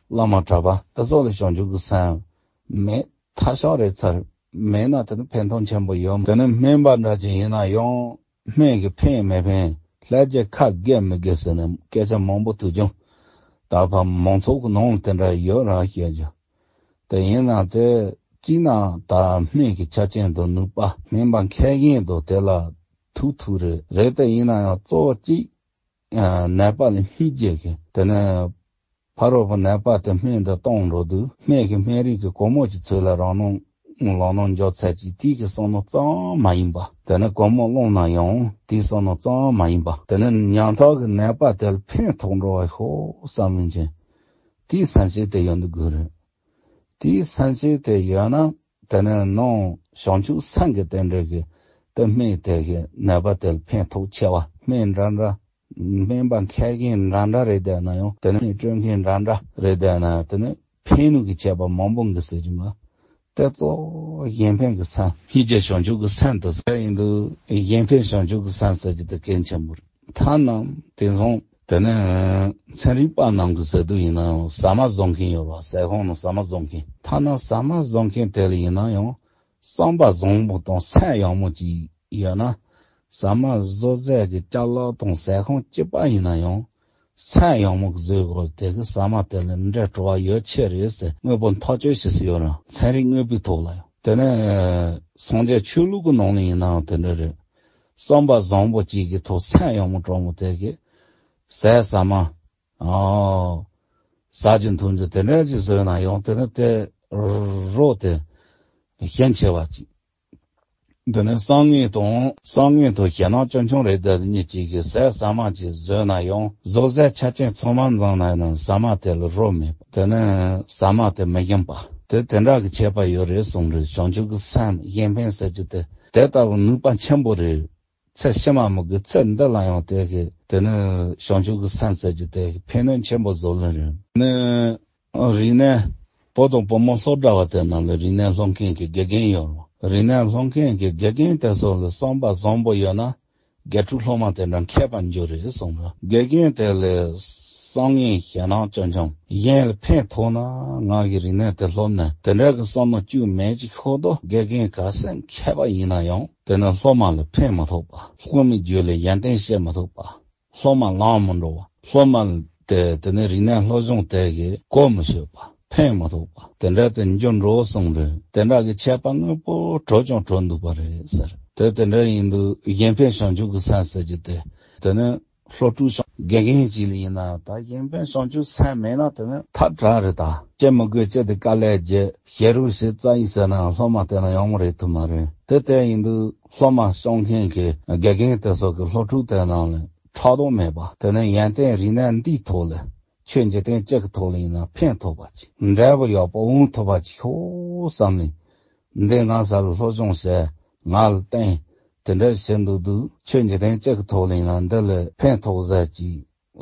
བླ་མ་གྲྭ་པ་དེ་ཚོ་ལ་བྱང་ཆུབ་ཀྱི་སེམས་མེད་ཐབས་ཤོར་རེད་ཚར། མེད་ན་དེ་ནི་ཕན་ཐོགས་ཆེན་པོ་ཡོད། དེ་ནི་སྨན་པ་འདྲ་ཅིག་ཡིན་ན་ཡང་སྨན་གྱི་ཕན་མི་ཕན་ལྷ་རྗེ་ཁ་དགེ་མི་དགེ་ཟེར་ནས་སྐད་ཆ་མང་པོ་ཐུག་ཀྱང་ད་ཕ་མང་ཚོགས་ཀྱི་ནང་དེ་འདྲ་ཡོད་རང་བཤད་རྒྱུ། དེ་ཡིན་ན་དེ་གཅིག་ན་ད་སྨན་གྱི་ཆ་རྐྱེན་དང་ནུས་པ་སྨན་པ་མཁས་མཁན་དང་དེ་ལ་ཐུག་ཐུག་རེད། རེད་དེ་ཡིན་ན་ཡང་གཙོ་བོ་གཅིག་ནད་པ་ལ་སྙིང་རྗེ་གི། དེ་ནས་ཕ་རོལ་པོ་ནད་པ་དེ་སྨན་འདི་གཏོང་འགྲོ་དུས་སྨན་གྱི་སྨན་རིགས་ཀྱི་གོང་མོ་གྱི་ཚུལ་ལ་རང་སྣང་ལག་ནང་འཇོག་ཚད་ཀྱི་དེའི་གི་བསམ་བློ་ཙམ་མ་ཡིན་པ། དེ་ནས་གོང་མོ་སློང་ན་ཡང་དེའི་བསམ་བློ་ཙམ་མ་ཡིན་པ། དེ་ནས་ཉམ་ཐག་གི་ནད་པ་དེ་ལ་ཕན་ཐོགས་འགྲོ་བ་ཤོག་བསམ་མིན་ཅན་དེའི་སེམས་ཤེས་དེ་ཡོང་དུ་དགོས་རེད། དེའི་སེམས་ཤེས་དེ་ཡོད་ན། དེ་ནས་ནང་བྱང་ཆུབ་སེམས་ཀྱི་རྟེན་འབྲེལ་གྱི་དེ་སྨན་དེ་གི་ནད་པ་དེ་ལ་ཕན་ཐོགས་ཆེ་བ། སྨན་འདྲ་འདྲ། སྨན་པ་མཁས་མཁན་འདྲ་འདྲ་རེད་བསྡད་ན་ཡང་། དེ་ནས་སྨན་སྤྲོད་མཁན་འདྲ་འདྲ་རེད་བསྡད་ན་ཡང་། དེ་ནས་ཕན་གནོད་ཀྱི་ཁྱད་པར་མང་པོ་འགི་ཟེར་གྱི་མ། དེ་གཙོ་བོ་གཞན་ཕན་གྱི་སེམས། སྙིང་རྗེ་བྱང་ཆུབ་ཀྱི་སེམས་དེ་ཟེར་ཡིན་དུས། གཞན་ཕན་བྱང་ཆུབ་ཀྱི་སེམས་ཟེར་གྱི་དེ་གལ་ཆེན་པོ་རེད། ཐ་ན་དེང་སང་ དེ་ནས་ཚན་རིག་པ་རྣམས་ཀྱིས་ཟེར་དུས་ཡིན་ན་ཡང་ཟ་མ་བཟོ་མཁན་ཡོད་རེད་བ། ཟས་ཁང་ནང་ཟ་མ་བཟོ་མཁན། ཐ་ན་ཟ་མ་བཟོ་མཁན་དེ་ལ་ཡིན་ན་ཡང་བསམ་པ་བཟང་པོ་དང་སེམས་ཡག་མོ་ཅིག་ཡོད་ན། ཟ་མ་བཟོ་ཟས་ཀྱི་ཅ་ལག་དང་ཟས་ཁང་གཅིག་པ་ཡིན་ན་ཡང་སེམས་ཡག་མོ་བཟོས་དགོས། དེ་གི་ཟ་མ་དེ་ལ་འབྲས་བྲོ་བ་ཡོད་ཆེ་རེད་ཟེར་དངོས་པོ་འཐབ་རྩོད་བྱེད་སྲིད་ཡོད་རེད། ཚན་རིག་དངོས་པོའི་ཐོག་ལ་ཡང་། དེ་ནས་སངས་རྒྱས་ཆོས་ལུགས་ཀྱི་ནང་ལ་ཡིན་ནའང་དེ་འདྲ་རེད། བསམ་པ་བཟང་པོ་གཅིག་གི་ཐོག་སེམས་ཡག་མོ་དྲང་མོ་དེ་གི་ཟས་ཟ་མ། ཨོ། ཟ་རྒྱུ་འཐུང་རྒྱུ་དེ་འདྲ་ཅིག་བཟོས་ན་ཡང་དེ་ནི་དེ་རོ་དེ་ཞན་ཆེ་བ་ཅིག་དེ་ནི་བསམ་ངན་དང་བསམ་ངན་དང་ཞེད་སྣང་ཆུང་ཆུང་རེད། དེ་གཉིས་གཅིག་གི་ཟས་ཟ་མ་ཅིག་བཟོས་ན་ཡང་བཟོ་ཟས་ཆ་རྐྱེན་ཚང་མ་འཛོམས་ན་ཡང་ཟ་མ་དེ་ལ་རོ་མེད་པ། དེ་ནི་ཟ་མ་དེ་མི་ཞིམ་པ། དེ་དེ་འདྲ་གི་ཁྱད་པར་ཡོད་རེད་གསུངས་རེད། བྱང་ཆུབ་ཀྱི་སེམས་གཞན་ཕན་ཟེར་རྒྱུ་དེ་དེ་ལྟ་བུ་ནུས་པ་ཆེན་པོ་རེད། ཚེ་ཕྱི་མ་མི་དགོས། ཚེ་འདི་ལ་ཡང་དེ་གི་དེ་ནི་བྱང་ཆུབ་ཀྱི་སེམས་ཟེར་རྒྱུ་དེ་གི་ཕན་ནུས་ཆེན་པོ་བཟོ་ལེ་རེད། ནི་རིག་གནས་པོ་དང་བུ་མོ་སློབ་གྲྭ་བ་དེ་ནང་ལ་རིག་གནས་སློབ་མཁན་གྱི་དགེ་རྒན་ཡོད་རེད། རིག་གནས་སློབ་མཁན་གྱི་དགེ་རྒན་དེ་ཚོ་ལ་བསམ་པ་བཟང་པོ་ཡོད་ན་དགེ་ཕྲུག་སློབ་མ་དེ་འདྲ་མཁས་པ་འགྱུར་རེད་གསུངས་རེད། དགེ་རྒན་དེ་ལ་བསམ་ངན་ཞེད་སྣང་ཆུང་ཆུང་གཞན་ལ་ཕན་ཐོགས་ན་ང་གི་རིག་གནས་དེ་སློབ་ནས་དེ་འདྲ་གི་བསམ་བློ་བཅུག་མེད་ཅིག་ཤོག་དོ། དགེ་རྒན་ག་ཚད་མཁས་པ་ཡིན་ན་ཡང་དེ་ནི་སློབ་མ་ལ་ཕན་མི་ཐོགས་པ། སློབ་མའི་རྒྱུད་ལ་ཡོན་ཏན་བཤད་མི་ཐུབ་པ། སློབ་མ་ལམ་མི་འགྲོ་བ། སློབ་མ་དེ་དེ་ནི་རིག་གནས་སློབ་སྦྱོང་དེ་གི་གོ་མི་ཆོད་པ། ཕན་མི་ཐོགས་པ། དེ་འདྲ་དེ་འགྱུར་འགྲོ་གསུངས་རེད། དེ་འདྲ་གི་ཆད་པ་དངོས་པོ་གྲོལ་ཀྱང་གྲོལ་འདུག་པ་རེད་ཟེར། དེ་དེ་འདྲ་ཡིན་དུས་གཞན་ཕན་བྱང་ཆུབ་ཀྱི་སེམས་ཟེར་རྒྱུ་དེ་དེ་ནི་སློབ་ཕྲུག་སོགས་དགེ་རྒན་གཅིག་ལ་ཡིན་ན་ད་གཞན་ཕན་བྱང་ཆུབ་སེམས་མེད་ན་དེ་ནི་ཐབས་བྲལ་རེད། ད་ཅི་མི་དགོས་ཅི་དེ་དཀའ་ལས་རྒྱག་ཞེ་རུ་ཞེ་རྩ་ཡིན་ཟེར་ན་སློབ་མ་དེ་ན་ཡོང་མ་རེད། ཐུབ་མ་རེད། དེ་ལྟ་ཡིན་དུས་སློབ་མ་སྦྱོང་མཁན་གྱི་དགེ་རྒན་དེ་ཚོ་གི་སློབ་ཕྲུག་དེ་ནང་ལ་ཕྲག་དོག་མེད་པ། དེ་ནས་ཡོན་ཏན་རིག་གནས་འདིའི་ཐོག་ལ་ཆོས་འཇིག་རྟེན་སྤྱི་གི་ཐོག་ལ་ཡིན་ན་ཕན་ཐོགས་པ་ཅིག་འབྲས་བུ་ཡག་པོ་འོང་ཐུབ་པ་ཅིག་ཤོག་བསམ་ནས། འདི་ང་ས་ལ་སློབ་སྦྱོང་བྱས། ང་ལ་བརྟེན། དེ་འདྲ་བྱེད་འདུག་འདུག་ཆོས་འཇིག་རྟེན་སྤྱི་གི་ཐོག་ལ་ཡིན་ན་འདི་ལ་ཕན་ཐོགས་ཟེར་གྱི།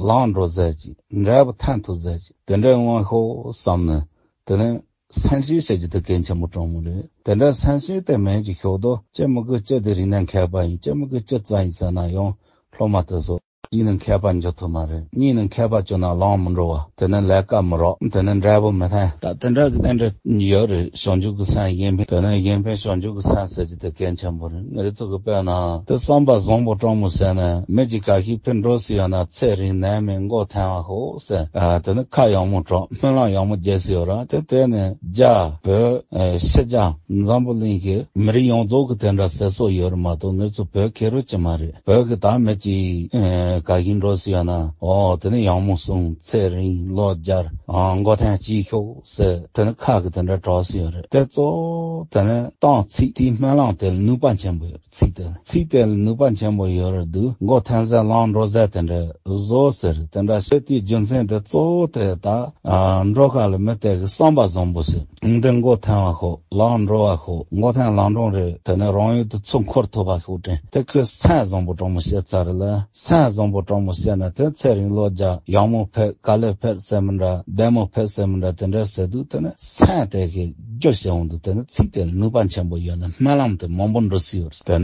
ལམ་འགྲོ་ཟེར་གྱི། འབྲས་བུ་ཐོན་ཐུབ་ཟེར་གྱི། དེ་འདྲ་འོང་ཤོག་བསམ་ནས། དེ་ནས་སེམས་ཤེས་ཟེར་གྱི་དེ་གལ་ཆེན་པོ་དྲང་མོ་རེད། དེ་འདྲ་སེམས་ཤེས་དེ་མེད་ཀྱི་ཤོག་དོ། ཅི་མི་དགོས་ཅི་དེ་རིག་གནས་མཁས་པ་ཡིན། ཅི་མི་དགོས་ཅི་རྩ་ཡིན་ཟེར་ན་ཡང་སློབ་མ་དེ་ཚོ་ཡིན་ན་མཁས་པ་འགྱུར་ཐུབ་མ་རེད། གཉིས་ནས་མཁས་པ་བྱུང་ན་ལམ་མི་འགྲོ་བ། དེ་ནས་ལས་ཀ་མི་རག་དེ་ནས་འབྲས་བུ་མི་ཐོན། ད་དེ་འདྲ་གི་དེ་འདྲ་ཡོད་རེད། བྱང་ཆུབ་ཀྱི་སེམས་གཞན་ཕན། དེ་ནས་གཞན་ཕན་བྱང་ཆུབ་ཀྱི་སེམས་ཟེར་གྱི་དེ་གལ་ཆེན་པོ་རེད། ང་རེ་ཚོ་གི་དཔེར་ན་དེ་བསམ་པ་བཟང་པོ་དྲང་མོ་བྱས་ནས་མི་གཅིག་ག་ཤེད་ཕེབས་འགྲོ་སྲིད་ཡོད་ན་ཚེ་རིང་ནད་མེད་མགོ་ཐོན་པ་ཤོག་ཟེར། ཨ་དེ་ནི་ཁ་ཡག་མོ་གྲགས། སྨོན་ལམ་ཡག་མོ་རྒྱག་སྲིད་ཡོད་ར། དེ་དེ་ནི་རྒྱ་བོད་ཨ་ཕྱི་རྒྱལ་འཛམ་བུ་གླིང་གི་མི་རིགས་ཡོངས་རྫོགས་ཀྱི་དེ་འདྲ་ཟེར་སྲོལ་ཡོད་རེད་མ་གཏོགས་ང་ཚོ་བོད་ཁེར་རོ་ཅིག་མ་རེད། བོད་ཀྱི་ད་མི་གཅིག་ཨ་ག་ཤེད་འགྲོ་སྲིད་ཡོད་ན་ཨོ་དེ་ནི་ཡག་མོ་གསུངས། ཚེ་རིང་ལོ་བརྒྱར་ཨ་མགོ་ཐོན་ཅིག་ཤོག་ཟེར། དེ་ནི་ཁ་གི་དེ་འདྲ་གྲགས་སྲིད་ཡོད་རེད། དེ་གཙོ་བོ་དེ་ནི་གཏམ་ཚིག་དེའི་སྨོན་ལམ་དེ་ལ་ནུས་པ་ཆེན་པོ་ཡོད་རེད། ཚིག་དེ་ལ་ཚིག་དེ་ལ་ནུས་པ་ཆེན་པོ་ཡོད་རེད་འདུག་མགོ་ཐོན་ཟེར་ལམ་འགྲོ་ཟེར་དེ་འདྲ་བཟོ་ཟེར། དེ་འདྲ་བཤད་དེའི་རྒྱུ་མཚན་དེ་གཙོ་བོ་དེ་ད་ཨ་འགྲོ་ཁ་ལ་མི་དེ་གི་བསམ་པ་བཟང་པོ་ཟེར། འདི་མགོ་ཐོན་པ་ཤོག་ལམ་འགྲོ་བ་ཤོག་མགོ་ཐོན་ལམ་འགྲོ་རེད། དེ་ནས་རང་ཡུལ་དུ་ཚུར་འཁོར་ཐུབ་པ་ཤོག་དྲན། དེ་ཁོས་སེམས་བཟང་པོ་དྲང་མོ་བཤད་ཚར་རེད་ལ། སེམས་བཟང་པོ་དྲང་མོ་བཤད་ན་དེ་ཚེ་རིང་ལོ་བརྒྱ་ཡག་མོ་ཕེབས། དཀའ་ལས་ཕེབས་ཟེར་མི་འདྲ། བདེ་མོ་ཕེབས་ཟེར་མི་འདྲ། དེ་འདྲ་ཟེར་དུས་དེ་ནི་སེམས་དེ་གི་རྒྱུ་བྱེད་འོང་དུས་དེ་ནི་ཚིག་དེ་ལ་ནུས་པ་ཆེན་པོ་ཡོད་ན་སྨོན་ལམ་དེ་མང་པོ་འགྲོ་སྲིད་ཡོད་རེད། དེ་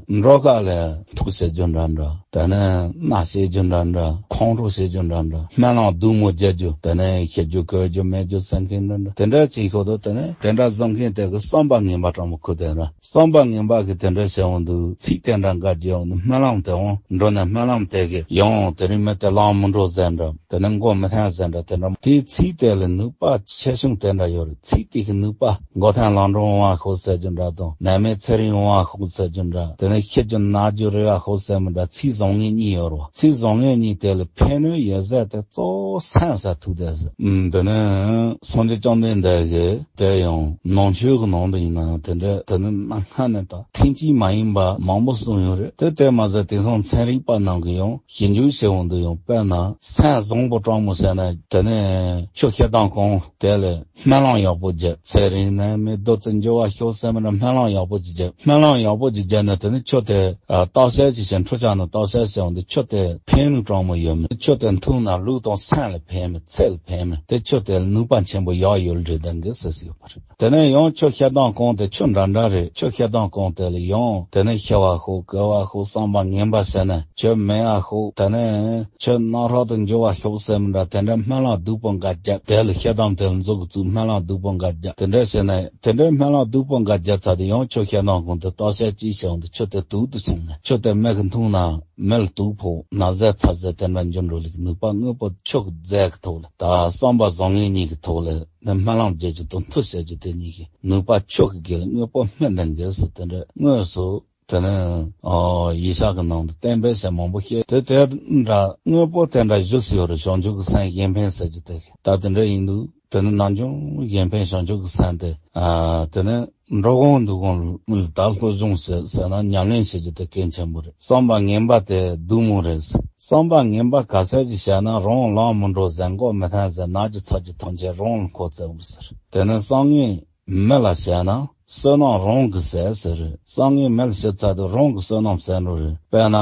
ནི་འགྲོ་ཁ་ལ་ཐུགས་བྱེད་རྒྱུ་འདྲ་འདྲ། དེ་ནས་མནའ་བྱེད་རྒྱུ་འདྲ་འདྲ། ཁོང་ཁྲོ་བྱེད་རྒྱུ་འདྲ་འདྲ། སྨོན་ལམ་སྡུག་མོ་རྒྱག་རྒྱུ། དེ་ནས་ཤི་རྒྱུ་གོད་རྒྱུ་རྨས་རྒྱུ་ཟེར་མཁན་འདྲ་འདྲ། དེ་འདྲ་བྱེད་ཤོག་དོ། དེ་ནས་དེ་འདྲ་བཟོ་མཁན་དེ་གི་བསམ་པ་ངན་པ་དྲང་མོ་ཁུ་དེ་ར། བསམ་པ་ངན་པ་གི་དེ་འདྲ་བྱེད་འོང་དུས་ཚིག་དེ་འདྲ་འགའ་རྒྱག་འོང་དུས་སྨོན་ལམ་དེ་འོང་འགྲོ་ན་སྨོན་ལམ་དེ་གི་ཡང་དེ་རིང་མི་དེ་ལམ་མི་འགྲོ་ཟེར་འདྲ། དེ་ནས་མགོ་མི་ཐོན་ཟེར་འདྲ། དེ་འདྲ་དེའི་ཚིག་དེ་ལ་ནུས་པ་ཆེ་ཆུང་དེ་འདྲ་ཡོད་རེད། ཚིག་དེ་གི་ནུས་པ། མགོ་ཐོན་ལམ་འགྲོ་འོང་བ་ཤོག་ཟེར་རྒྱུ་འདྲ་དང་། ནད་མེད་ཚེ་རིང་འོང་བ་ཤོག་ཟེར་རྒྱུ་འདྲ། དེ་ནས་ཤི་རྒྱུ་ན་རྒྱུ་རེ་བ་ཤོག་ཟེར་མི་འདྲ། ཚིག་བཟང་ངན་གཉིས་ཡོད་རེད། ཚིག་བཟང་ངན་གཉིས་དེ་ལ་ཕན་ནུས་ཡོད་ཟེར་དེ་གཙོ་བོ་སེམས་ས་ཐུག་དེ་ཟེར། ཨུམ། དེ་ནས་སངས་རྒྱས་བཅོམ་ལྡན་འདས་ཀྱིས་དེ་ཡང་ནང་ཆོས་ཀྱི་ནང་དུ་ཡིན་ན་ཡང་དེ་འདྲ་དེ་ནི་གནའ་སྔ་ནས་དང་ཐེངས་གཅིག་མ་ཡིན་པ་མང་པོ་གསུངས་ཡོད་རེད། དེ་དེ་མ་ཟད་དེང་སང་ཚན་རིག་པ་རྣམས་ཀྱིས་ཡང་ཞིབ་འཇུག་བྱེད་འོང་དུས་ཡང་དཔེར་ན་སེམས་བཟང་པོ་དྲང་མོ་ཟེར་ན་དེ་ནས་ཁྱོད་ཤི་སྟངས་གང་དེ་ལ་སྨོན་ལམ་ཡག་པོ་རྒྱག་ཚེ་རིང་ནད་མེད་བདུད་རྩི་འགྱུར་བ་ཤོག་ཟེར་མི་འདྲ། སྨོན་ལམ་ཡག་པོ་ཅིག་རྒྱབ། སྨོན་ལམ་ཡག་པོ་ཅིག་རྒྱབ་ན་དེ་ནི་ཆུ་དེ་ཨ་བརྟག་དཔྱད་ཅིག་བྱས། འཕྲུལ་ཆས་ནང་བརྟག་དཔྱད་བྱས་འོང་དུས་ཆུ་དེ་ཕན་ནུས་གྲངས་མང་ཡོད་མེད། ཆུ་དེ་འཐུང་ན་ལུས་དང་སེམས་ལ་ཕན་མེད། ཚེ་ལ་ཕན་མེད། དེ་ཆུ་དེ་ནུས་པ་ཆེན་པོ་ཡག་ཡོད་རེད་འདུག་གི་ཟེར་ཟེར་ཡོད་པ་རེད། དེ་ནས་ཡང་ཆུ་བཤད་སྟངས་གང་དེ་ཆུ་འདྲ་འདྲ་རེད། ཆུ་བཤད་སྟངས་གང་དེ་ལ་ཡང་དེ་ནས་ཤི་བ་ཤོག་གོལ་བ་ཤོག་བསམ་པ་ངན་པ་ཟེར་ན་ཆུ་མེད་པ་ཤོག་དེ་ནས་ཆུ་རྣག་ཧྲག་ཏུ་འགྱུར་བ་ཤོག་ཟེར་མི་འདྲ། དེ་འདྲ་སྨོན་ལམ་སྡུག་པོ་འགའ་རྒྱབ། དེ་ལ་བཤད་སྟངས་དེ་ལ་མཛུབ་གུ་བཙུགས། སྨོན་ལམ་སྡུག་པོ་འགའ་རྒྱབ། དེ་འདྲ་བྱས་ན་དེ་འདྲའི་སྨོན་ལམ་སྡུག་པོ་འགའ་རྒྱབ་ཚར་དུས་ཡང་ཆུ་བཤད་སྟངས་གང་དེ་བརྟག་དཔྱད་ཅིག་བྱས་འོང་དུས་ཆུ་དེ་དུག་ཏུ་སོང་ནས་ཆུ་དེ་མི་གིས་འཐུང་ན་མི་ལ་དུག་ཕོག་ན་ཟས་ཚ་ཟས་དེ་འདྲ་འགྱུར་འགྲོ་ལེ། ནུས་པ་དངོས་པོ་ཆུ་གི་རྫས་ཀྱི་ཐོག་ལ་དང་བསམ་པ་བཟང་ངན་གཉིས་ཀྱི་ཐོག་ལ་ནི་སྨོན་ལམ་རྒྱག་རྒྱུ་དང་མཐུ་བྱེད་རྒྱུ་དེ་གཉིས་ཀྱི་ནུས་པ་ཆུ་གི་དགེ་ལ་དངོས་པོ་སྨན་དང་འགལ་ཟེར། དེ་འདྲ་དངོས་སུ་དེ་ནི་ཨོ་ཡིག་ཆ་གི་ནང་དུ་གཏན་འབེབས་བྱས་མང་པོ་བཤད། དེ་དེ་འདྲ་དངོས་པོ་དེ་འདྲ་བཞི་ཟེར་ཡོད་རེད། བྱང་ཆུབ་ཀྱི་སེམས་གཞན་ཕན་ཟེར་རྒྱུ་དེ་ད་དེ་འདྲ་ཡིན་དུས་དེ་ནི་ནམ་བྱུང་གཞན་ཕན་བྱང་ཆུབ་ཀྱི་སེམས་དེ་ཨ་དེ་ནི་འགྲོ་གང་འདུག་གང་ལ་ད་བློ་སྦྱོང་ཟེར་ཟེར་ན་ཉམས་ལེན་བྱེད་རྒྱུ་དེ་གལ་ཆེན་པོ་རེད། བསམ་པ་ངན་པ་དེ་སྡུག་མོ་རེད། བསམ་པ་ངན་པ་ག་ཚད་ཅིག་བྱས་ན་རང་ལམ་མི་འགྲོ་ཟེར། མགོ་མི་ཐོན་ཟེར། ནག་ཅིག་ཚ་ཅིག་ཐམས་ཅད་རང་ལ་འཁོར་བརྩི་འོང་ཟེར། དེ་ནི་བསམ་ངན་མི་ལ་བྱས་ན་བསོད་ནམས་རང་གིས་ཟད་ཟེར། བསམ་ངན་མི་ལ་བྱས་ཚར་དུས་རང་གི་བསོད་ནམས་ཟད་འགྲོ་རེད། དཔེར་ན་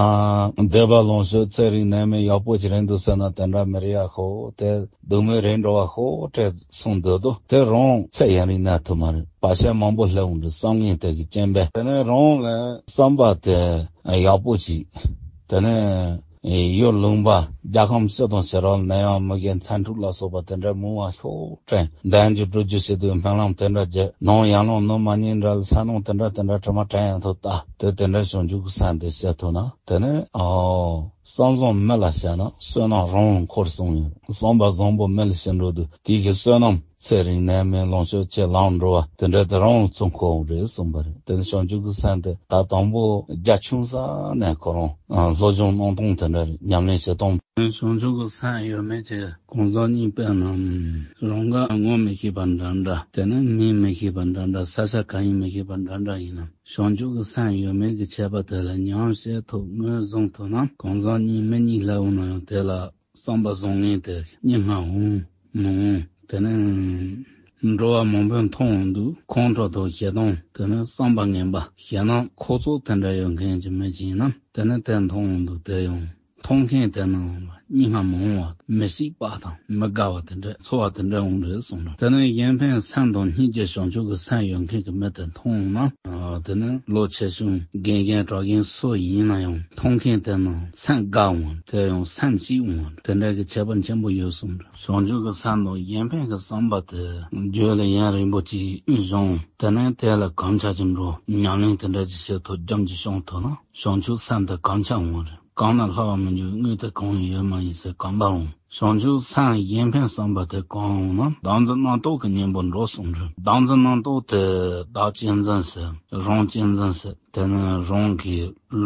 སྡིག་པ་ལོངས་སྤྱོད་ཚེ་རིང་ནད་མེད་ཡག་པོ་ཅིག་རེད་འདུག་ཟེར་ན་དེ་འདྲ་མི་རེད་ཡ་ཤོག་དེ་སྡུག་མོ་རེད་འགྲོ་བ་ཤོག་བྲེལ་སོང་སྡོད་དོ། དེ་རང་ཚེ་ཡུན་རིང་གནས་ཐུབ་མ་རེད། བར་ཆད་མང་པོ་སླེབས་འོང་དུས་བསམ་ངན་དེ་གི་རྐྱེན་པས། དེ་ནས་རང་ལ་བསམ་པ་དེ་ཡག་པོ་ཅིག་དེ་ནས་ཡུལ་ལུང་པ་རྒྱལ་ཁམས་སྤྱི་དང་ཕྱི་རོལ་ནད་ཡམས་མི་རྒན་ཚ་འཁྲུག་ལ་སོགས་པ་དེ་འདྲ་མང་བ་ཤོག་དྲན། འདས་རྒྱུ་སྒྲུབ་རྒྱུ་བྱེད་དུས་སྨོན་ལམ་དེ་འདྲ་རྒྱག་ནང་ཡང་ལོང་ནུབ་མ་ཉིན་འདྲ་ལ་ས་ནང་དེ་འདྲ་དེ་འདྲ་དྲི་མ་དྲན་ཡང་ཐུབ་ལྟ། དེ་དེ་འདྲ་བྱང་ཆུབ་ཀྱི་སེམས་དེ་བྱེད་ཐུབ་ན་དེ་ནས་ཨོ། བསམ་བཟང་མི་ལ་བྱས་ན་བསོད་ནམས་རང་ལ་འཁོར་གསུངས་ཡོད། བསམ་པ་བཟང་པོ་མི་ལ་བྱེད་འགྲོ་དུས་དེ་གི་བསོད་ནམས་ཚེ་རིང་ནད་མེད་ལོངས་སྤྱོད་ཆེ་ལམ་འགྲོ་བ་དེ་འདྲ་དེ་རང་ལ་ཚུར་འཁོར་འོང་རེད་གསུངས་པ་རེད། དེ་ནི་བྱང་ཆུབ་ཀྱི་སེམས་དེ་ད་དང་པོ་རྒྱ་ཆུང་ས་ནས་ཁོ་རང་སློབ་སྦྱོང་གནང་སྟངས་དེ་འདྲ་རེད། ཉམས་ལེན་བྱེད་སྟངས། བྱང་ཆུབ་ཀྱི་སེམས་ཡོད་མེད་ཀྱི་གང་ཟག་གཉིས་དཔེར་ན་རང་ག་ངོ་མི་ཤེས་པ་འདྲ་འདྲ། དེ་ནི་མིང་མི་ཤེས་པ་འདྲ་འདྲ། ས་ཆ་གང་ཡིན་མི་ཤེས་པ་འདྲ་འདྲ་ཡིན་ན། བྱང་ཆུབ་ཀྱི་སེམས་ཡོད་མེད་ཀྱི་ཁྱད་པར་དེ་ལ་ཉམས་བཞེས་ཐུབ་ངོས་བཟུང་ཐུབ་ན་གང་ཟག་གཉིས་མི་གཉིས་སླེབས་འོང་ན་ཡང་དེ་ལ་བསམ་པ་བཟང་ངན་དེ་སྙན་ངག་འོང་མི་འོང་། དེ་ནས་འགྲོ་བ་མང་པོས་མཐོང་འོང་དུས་ཁོང་ཁྲོ་དང་ཞེ་སྡང་དེ་ནས་བསམ་པ་ངན་པ་ཞེད་སྣང་ཁོ་ཚོ་དེ་འདྲ་ཡོད་མཁན་གྱི་མི་ཅིག་ཡིན་ན་དེ་ནས་དེ་མཐོང་འོང་དུས་དེ་ཡང་མཐོང་མཁན་དེ་ནང་སྙིང་ང་མི་འོང་བ་མི་སྲིད་པ་དང་མི་དགའ་བ་དེ་འདྲ་ཚོར་བ་དེ་འདྲ་འོང་རེད་གསུངས་རོགས། དེ་ནས་གཞན་ཕན་སེམས་དང་སྙིང་རྗེ་བྱང་ཆུབ་ཀྱི་སེམས་ཡོད་མཁན་གྱི་མི་དེ་མཐོང་འོང་ན་དེ་ནས་བློ་ཆེ་ཆུང་རྒན་རྒན་གྲོགས་རྒན་སུ་ཡིན་ན་ཡང་མཐོང་མཁན་དེ་ནང་སེམས་དགའ་འོང་དེ་ཡང་སེམས་སྐྱིད་འོང་དེ་འདྲ་གི་ཁྱད་པར་ཆེན་པོ་ཡོད་གསུངས་རོགས། བྱང་ཆུབ་ཀྱི་སེམས་དང་གཞན་ཕན་གྱི་བསམ་པ་དེ་རྒྱུད་ལ་ཡུན་རིང་པོ་ཅིག་བཞུགས་དེ་ནས་དེ་ལ་གོམས་ཆ་ཅིག་འགྲོ་ཉམས་ལེན་དེ་འདྲ་ཅིག་བྱེད་ཐུབ་རྒྱུན་གྱི་བྱུང་ཐུབ་ན། བྱང་ཆུབ་སེམས་དེ་གོམས་ཆ་འོང་རེད། གོམས་ན་སླ་བ་མི་འཇུག་དངོས་དེ་གང་ཡང་ཡོད་མ་ཡིན་ཟེར་གོམས་པ་འོང་། བྱང་ཆུབ་སེམས་གཞན་ཕན་བསམ་པ་དེ་གོམས་འོང་ན་བདག་འཛིན་རྣམ་རྟོག་གི་གཉེན་པོ་འགྲོ་གསུངས་རེད། བདག་འཛིན་རྣམ་རྟོག་དེ་བདག་གཅེས་འཛིན་ཟེར་རང་གཅེས་འཛིན་ཟེར་དེ་ནི་རང་གི་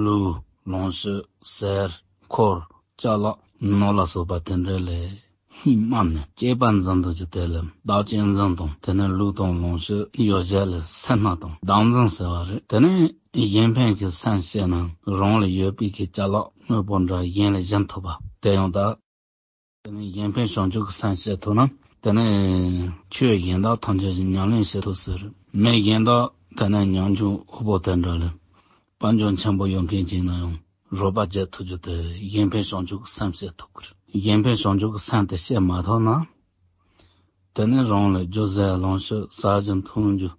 ལུས་ལོངས་སྤྱོད་ཟས་འཁོར་ཅ་ལག་ནོར་ལ་སོགས་པ་དེ་འདྲ་ལས་ཧིང་དམར་ནས་གཅེས་པར་འཛིན་འདུག་རྒྱུ་དེ་ལ་བདག་གཅེས་འཛིན་དང་དེ་ནས་ལུས་དང་ལོངས་སྤྱོད་ཡོ་བྱད་ལ་སེར་སྣ་དང་བདག་འཛིན་ཟེར་བ་རེད། དེ་ནས་གཞན་ཕན་གྱི་སེམས་བསྐྱེད་ན་རང་ལ་ཡོད་པའི་གི་ཅ་ལག་དངོས་པོ་འདྲ་གཞན་ལ་སྦྱིན་ཐུབ་པ་དེ་ཡང་ད། དེ་ནས་གཞན་ཕན་བྱང་ཆུབ་ཀྱི་སེམས་བསྐྱེད་ཐུབ་ན་དེ་ནས་ཆོས་གཞན་དག་ཐམས་ཅད་ཀྱི་ཉམས་ལེན་བྱེད་ཐུབ་ཟེར། མི་གཞན་དག་དེ་ནས་ཉམ་ཆུང་འུ་པོ་དེ་འདྲ་ལ་དཔལ་འབྱོར་ཆེན་པོ་ཡོད་མཁན་ཅིག་ན་ཡང་། རོགས་པ་བྱེད་ཐུབ་རྒྱུ་དེ་གཞན་ཕན་བྱང་ཆུབ་ཀྱི་སེམས་བསྐྱེད་ཐུབ་ཀྱི་རེད། གཞན་ཕན་བྱང་ཆུབ་ཀྱི་སེམས་དེ་བསྐྱེད་མ་ཐུབ་ན། དེ་ནས་རང་ལ་རྒྱུ་ཟས་ལོངས་སྤྱོད་ཟ་རྒྱུ་འཐུང་རྒྱུ།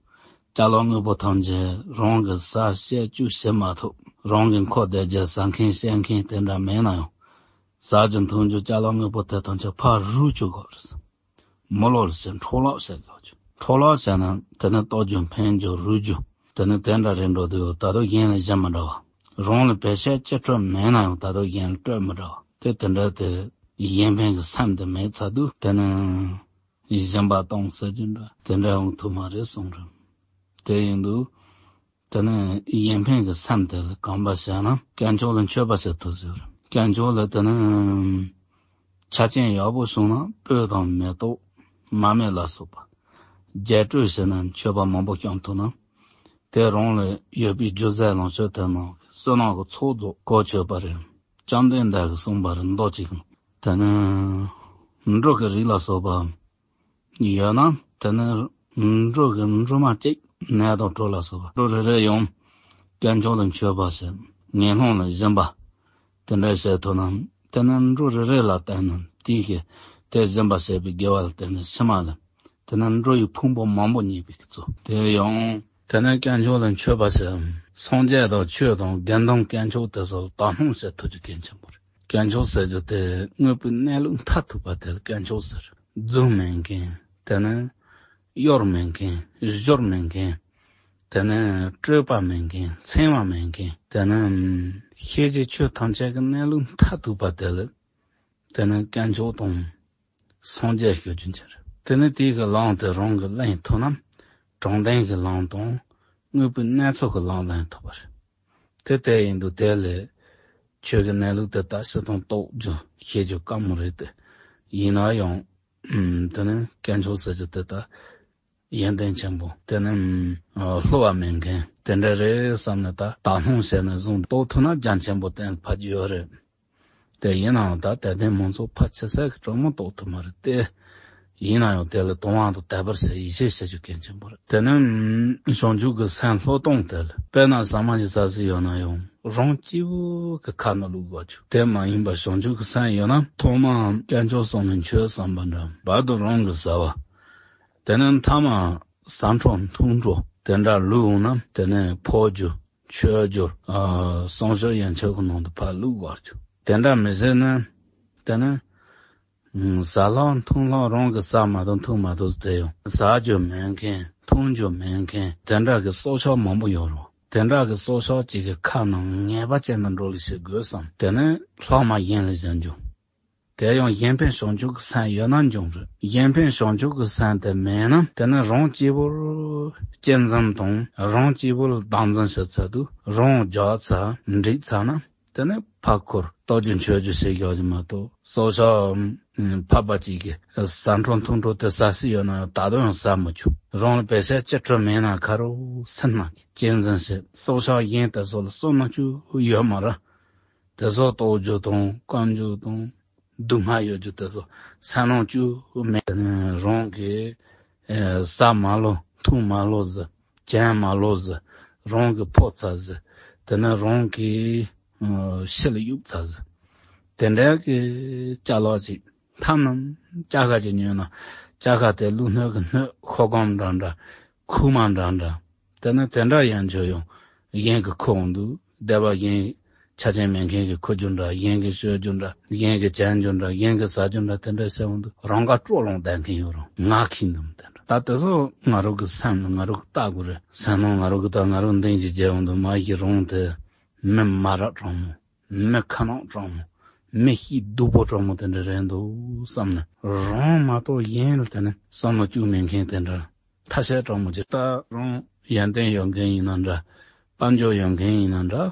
ཅ་ལག་དངོས་པོ་ཐམས་ཅད་རང་གིས་ཟ་བཅོས་བཅུག་བྱེད་མ་ཐུབ། རང་གི་མཁོ་བསྡད་རྒྱུ་ཟ་མཁན་བཤད་མཁན་དེ་འདྲ་མེད་ན་ཡང་། ཟ་རྒྱུ་འཐུང་རྒྱུ་ཅ་ལག་དངོས་པོ་དེ་ཐམས་ཅད་ཕར་རུལ་བཅུག་དགོས་རེད། མི་ལོ་ལ་ཕྱིར་འཕྲོ་བརླག་བྱེད་དགོས་རེད། འཕྲོ་བརླག་བྱས་ན་དེ་ནས་གཏོར་རྒྱུ་འཕེན་རྒྱུ་རུལ་རྒྱུ། དེ་ནས་དེ་འདྲ་རེད་འགྲོ་དུས་ད་དུང་གཞན་ལ་བྱིན་མི་འདྲ་བ། རང་ལ་བེད་སྤྱད་ཅི་སྤྲོད་མེད་ན་ཡང་ད་དུང་གཞན་ལ་སྤྲོད་མི་འདྲ་བ། དེ་དེ་འདྲ་དེ་གཞན་ཕན་གྱི་སེམས་དེ་མེད་ཚར་དུས་དེ་ནས་སྦྱིན་པ་གཏོང་ཟེར་རྒྱུ་འདྲ་དེ་འདྲ་ཡོང་ཐུབ་མ་རེད་གསུངས་རེད། དེ་ཡིན་དུས་དེ་ནས་གཞན་ཕན་གྱི་སེམས་དེ་ལ་གོམས་པ་བྱས་ན་དཀོན་མཆོག་ལ་མཆོད་པ་བྱེད་ཐུབ་ཟེར། དཀོན་མཆོག་ལ་དེ་ནས་ཆ་རྐྱེན་ཡག་པོ་བྱུང་ན་སྤོས་དང་མེ་ཏོག་མར་མེ་ལ་སོགས་པ་རྒྱས་སྤྲོས་བྱས་ན་མཆོད་པ་མང་པོ་བསྐྱང་ཐུབ་ན། དེ་རང་ལ་ཡོད་པའི་རྒྱུ་ཟས་ལོངས་སྤྱོད་དེ་ནང་གི་བསོད་ནམས་ཀྱི་ཚོགས་རྫོགས་གོ་ཆོད་པ་རེད། བཅོམ་ལྡན་འདས་ཀྱིས་གསུངས་པ་རེད། མདོ་གཅིག་གི་དེ་ནི་འབྲུ་གི་རིགས་ལ་སོགས་པ་ཡོད་ན་དེ་ནི་ འབྲུ་གི་འབྲུ་མ་གཅིག་ནས་དང་གྲོ་ལ་སོགས་པ་འབྲུ་རེ་རེ་ཡང་དཀོན་མཆོག་ལ་མཆོད་པ་ཟེར་ངན་སློང་ལ་སྦྱིན་པ་དེ་འདྲ་བྱེད་ཐུབ་ན། དེ་ནས་འབྲུ་རེ་རེ་ལ་བརྟེན་ནས་དེའི་གི་དེ་སྦྱིན་པ་བྱས་པའི་དགེ་བ་ལ་བརྟེན་ནས་ཕྱི་མ་ལ་དེ་ནས་འབྲུ་ཡི་ཕུང་པོ་མང་པོ་རྙེད་པའི་གི་ཚུལ། དེ་ཡང་དེ་ནས་དཀོན་མཆོག་ལ་མཆོད་པ་ཟེར་སངས་རྒྱས་དང་ཆོས་དང་དགེ་འདུན་དཀོན་མཆོག་དེ་ཚོ་ལ་དག་སྣང་བྱེད་ཐུབ་རྒྱུ་གལ་ཆེན་པོ་རེད། དཀོན་མཆོག་ཟེར་རྒྱུ་དེ་དངོས་པོའི་གནས་ལུགས་མཐར་ཐུག་པ་དེ་ལ་དཀོན་མཆོག་ཟེར། རྫུན་མེད་མཁན། དེ་ནས་གཡོར་མེད་མཁན། སྦྱོར་མེད་མཁན། དེ་ནས་སྤྲོས་པ་མེད་མཁན། མཚན་མ་མེད་མཁན། དེ་ནས་ཤེས་བྱའི་ཆོས་ཐམས་ཅད་ཀྱི་གནས་ལུགས་མཐར་ཐུག་པ་དེ་ལ་དེ་ནས་དཀོན་མཆོག་དང་སངས་རྒྱས་ཞུ་རྒྱུ་ཅིག་རེད། དེ་ནས་དེའི་གི་ལམ་དེ་རང་གིས་ལེན་ཐུབ་ན་དྲང་བདེན་གྱི་ལམ་དང་དངོས་པོའི་གནས་ཚུལ་གྱི་ལམ་ལེན་ཐུབ་པ་རེད། དེ་ལྟ་ཡིན་དུས་དེ་ལས་ཆོས་ཀྱི་གནས་ལུགས་དེ་དག་སྤྱིར་བཏང་རྟོགས་རྒྱུ་ཤེས་རྒྱུ་དཀའ་མོ་རེད་དེ། ཡིན་ན་ཡང་། ཨུམ། དེ་ནི་དཀོན་མཆོག་ཟེར་རྒྱུ་དེ་དག་ཡོན་ཏན་ཆེན་པོ། དེ་ནི་ཨུམ། བསླུ་བ་མེད་མཁན་དེ་འདྲ་རེད་བསམ་ནས་ད་དག་སྣང་བྱས་ནས་བཟུང་རྟོགས་ཐུབ་ན་རྒྱ་ཆེན་པོ་གཏན་ཕབ་རྒྱུ་ཡོད་རེད། དེ་ཡིན་ནའང་ད་དད་ལྡན་མང་ཚོགས་ཕལ་ཆེ་ས་གི་གྲོགས་མོ་རྟོགས་ཐུབ་མ་རེད་དེ། ཡིན་ན་ཡང་དེ་ལ་དུང་བ་དང་དད་པར་བྱེད་ཡིད་ཆེས་བྱེད་རྒྱུ་གལ་ཆེན་པོ་རེད། དེ་ནི་བྱང་ཆུབ་ཀྱི་སེམས་བློ་གཏོང་དེ་ལ་དཔེར་ན་ཟ་མ་ཞིག་ཟ་ཟི་ཡོད་ན་ཡང་རང་སྐྱིད་པོ་གི་ཁ་ནང་བླུག་དགོས་ཆོག་དེ་མ་ཡིན་པ་བྱང་ཆུབ་ཀྱི་སེམས་ཡོད་ན་ཐོག་མ་དཀོན་མཆོག་གསུམ་ལ་མཆོད་བསམ་པ་འདྲ་བར་དུ་རང་གིས་ཟ་བ། དེ་ནི་མཐའ་མ་ཟ་འཕྲོ་འཐུང་འཕྲོ་དེ་འདྲ་བླུག་འོང་ན་དེ་ནི་ཕོ་རྒྱུ་མཆོད་རྒྱུ་ཨ་སང་ཞོགས་ཡན་ཆད་ཀྱི་ནང་དུ་ཕར་བླུག་དགོས་ཆོག་དེ་འདྲ་མི་བྱེད་ན་དེ་ནི། ཟ་ལྷག་འཐུང་ལྷག་རང་གིས་ཟ་མ་ཐུབ་འཐུང་མ་ཐུབ་དེ་ཡང་ཟ་རྒྱུ་མེད་མཁན་འཐུང་རྒྱུ་མེད་མཁན་དེ་འདྲ་གི་སྲོག་ཆགས་མང་པོ་ཡོད་རེད། དེ་འདྲ་གི་སྲོག་ཆགས་ཅིག་གི་ཁ་ནང་ངེས་པ་ཅན་དུ་འགྲོ་ལེ་ཞིག་དགོས་བསམ་དེ་ནི་ལྷག་མ་གཞན་ལ་སྦྱར་རྒྱུ། དེ་ཡང་གཞན་ཕན་བྱང་ཆུབ་ཀྱི་སེམས་ཡོད་ན་འབྱུང་རེད། གཞན་ཕན་བྱང་ཆུབ་ཀྱི་སེམས་དེ་མེད་ན་དེ་ནི་རང་སྐྱིད་པོར་གཅེས་འཛིན་དང་རང་སྐྱིད་པོར་བདག་འཛིན་བྱེད་ཚར་དུས་རང་རྒྱགས་ཚར་འགྲིག་ཚར་ན། དེ་ནས་ཕར་འཁོར་རྟོགས་རྒྱུ་མཆོད་རྒྱུ་ཞིག་ཡོད་ཀྱི་མ་གཏོགས་སྲོག་ཆགས་ཕལ་པ་ཅིག་གིས་ཟ་འཕྲོ་འཐུང་འཕྲོ་དེ་ཟ་སྲིད་ཡོད་ན་ད་དུང་ཡང་ཟ་མི་ཆོག་རང་ལ་བེད་སྤྱད་ཅི་སྤྲོ་མེད་ན་ཁ་རོག་སེམས་ནང་གི་གཅེས་འཛིན་བྱེད། སྲོག་ཆགས་གཞན་དེ་ཚོ་ལ་བསོད་ནམས་ཅུང་ཡོད་མ་རེད། དེ་ཚོ་རྟོགས་རྒྱུ་དང་བསྐམ་རྒྱུ་དང་སྡུག་བསྔལ་ཡོད་རྒྱུ་དེ་ཚོ་བསམ་མནོ་ཅུང་མེད། རང་གིས་ཟ་མ་ལོ་འཐུང་མ་ལོ་ཟེར། ཅན་མ་ལོ་ཟེར། རང་གི་ཕོག་ཚ་ཟེར། དེ་ནས་རང་གི་ཤི་ལ་གཡུག་ཚ་ཟེར། དེ་འདྲ་གི་ཅ་ལག་ཅིག་ཐམ་ན་ཅ་ཤ་ཅིག་ཉོས་ན་ཅ་ཤ་དེ་བླུགས་སྣོད་ཀྱི་སྣོད་ཤོག་སྒམ་འདྲ་འདྲ་ཁུག་མ་འདྲ་འདྲ། དེ་ནས་དེ་འདྲ་ཡན་ཆོད་ཡང་གཞན་གྱི་ཁུག་འོང་དུས་སྡེ་པ་གཞན་ཆ་ཅན་མེད་མཁན་གྱི་ཁུ་རྒྱུ་འདྲ། གཞན་གྱི་གསོད་རྒྱུ་འདྲ། གཞན་གྱི་བྱམས་རྒྱུ་འདྲ། གཞན་གྱི་ཟ་རྒྱུ་འདྲ། དེ་འདྲ་བྱས་འོང་དུས་རང་དགའ་སྤྲོ་ལོང་ལྡན་མཁན་ཡོད་རུང་ང་ཁྱིམ་དུ་དེ་འདྲ། ད་དེ་ཚོ་ང་རང་གི་སེམས་ལ་ང་རང་གིས་བལྟ་དགོས་རེད། སེམས་ནང་ང་རང་གིས་ད་ང་རང་འདི་འདྲ་བྱས་འོང་དུས་མ་གཞི་རང་དེ་མི་མ་རབས་དྲང་མོ། མི་ཁ་ནག་དྲང་མོ། མི་གཤིས་སྡུག་པོ་དྲང་མོ་དེ་འདྲ་རེད་འདུག་བསམ་ནས་རང་མ་གཏོགས་གཞན་ལ་དེ་ནི་བསམ་བློ་བཅུག་མེད་མཁན་དེ་འདྲ། ཐ་ཤལ་དྲང་མོ་ཅིག་ད་རུང་ཡོན་ཏན་ཡོད་མཁན་ཡིན་ན་འདྲ། དཔལ་འབྱོར་ཡོད་མཁན་ཡིན་ན་འདྲ།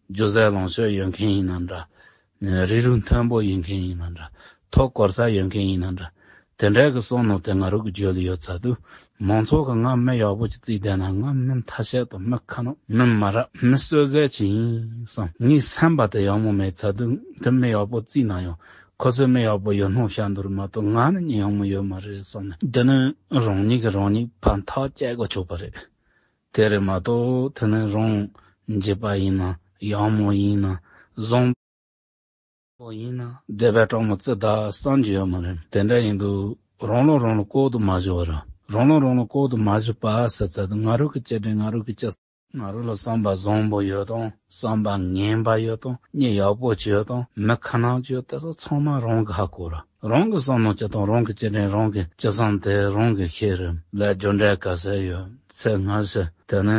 རྒྱུ་ཟས་ལོངས་སྤྱོད་ཡོད་མཁན་ཡིན་ན་འདྲ། རིགས་རུས་མཐོན་པོ་ཡིན་མཁན་ཡིན་ན་འདྲ། ཐོབ་གོ་ས་ཡོད་མཁན་ཡིན་ན་འདྲ། དེ་འདྲའི་གི་བསམ་མནོ་དེ་ང་རང་གི་རྒྱུད་ལ་ཡོད་ཚར་དུས་མང་ཚོགས་ཀྱིས་ང་མི་ཡག་པོ་ཅིག་བརྩིས་བསྡད་ན་ང་མི་ཐ་ཤལ་དང་མི་ཁ་ནག་མི་མ་རབས་མི་བསོད་ཟད་ཅིག་ཡིན་བསམ། ངའི་སེམས་པ་དེ་ཡག་མོ་མེད་ཚར་དུས་དེ་མི་ཡག་པོ་བརྩིས་ན་ཡང་། ཁོ་ཚོས་མི་ཡག་པོ་ཡོད་སྣང་བཤད་འདུག་མ་གཏོགས་ང་ནི་མི་ཡག་མོ་ཡོད་མ་རེད་བསམ་ནས། འདི་ནི་རང་ཉིད་ཀྱིས་རང་ཉིད་ཕར་ཐག་བཅད་དགོས་ཆོག་པ་རེད། དེ་རེད་མ་གཏོགས་དེ་ནི་རང་འཇིགས་པ་ཡིན་ན་ཡག་མོ་ཡིན་ན་བཟང་པོ་ཡིན་ན་སྡིག་པ་དྲང་མོ་བརྩི་ད་བསམ་རྒྱུ་ཡོད་མ་རེད། དེ་འདྲ་ཡིན་དུས་རང་བློ་རང་ལ་ལྐོག་ཏུ་མ་ཞུ་བར། རང་བློ་རང་ལ་ལྐོག་ཏུ་མ་ཞུ་བ་ཟེར་ཚར་དུས་ང་རང་གི་བྱས་དྲན་ང་རང་གི་བྱས། ང་རང་ལ་བསམ་པ་བཟང་པོ་ཡོད་དང་བསམ་པ་ངན་པ་ཡོད་དང་མི་ཡག་པོ་ཅིག་ཡོད་དང་མི་ཁ་ནག་ཅིག་ཡོད། དེ་ཚོ་ཚང་མ་རང་གིས་ཧ་གོ་ར། རང་གི་བསམ་བློ་ཅི་དང་རང་གི་བྱས་དྲན་རང་གི་ཅི་བསམ་དེ་རང་གིས་ཤེས་རེད། ལས་རྒྱུ་འབྲས་ག་ཚད་ཡོད། ཚེ་སྔ་ཕྱི་དེ་ནས་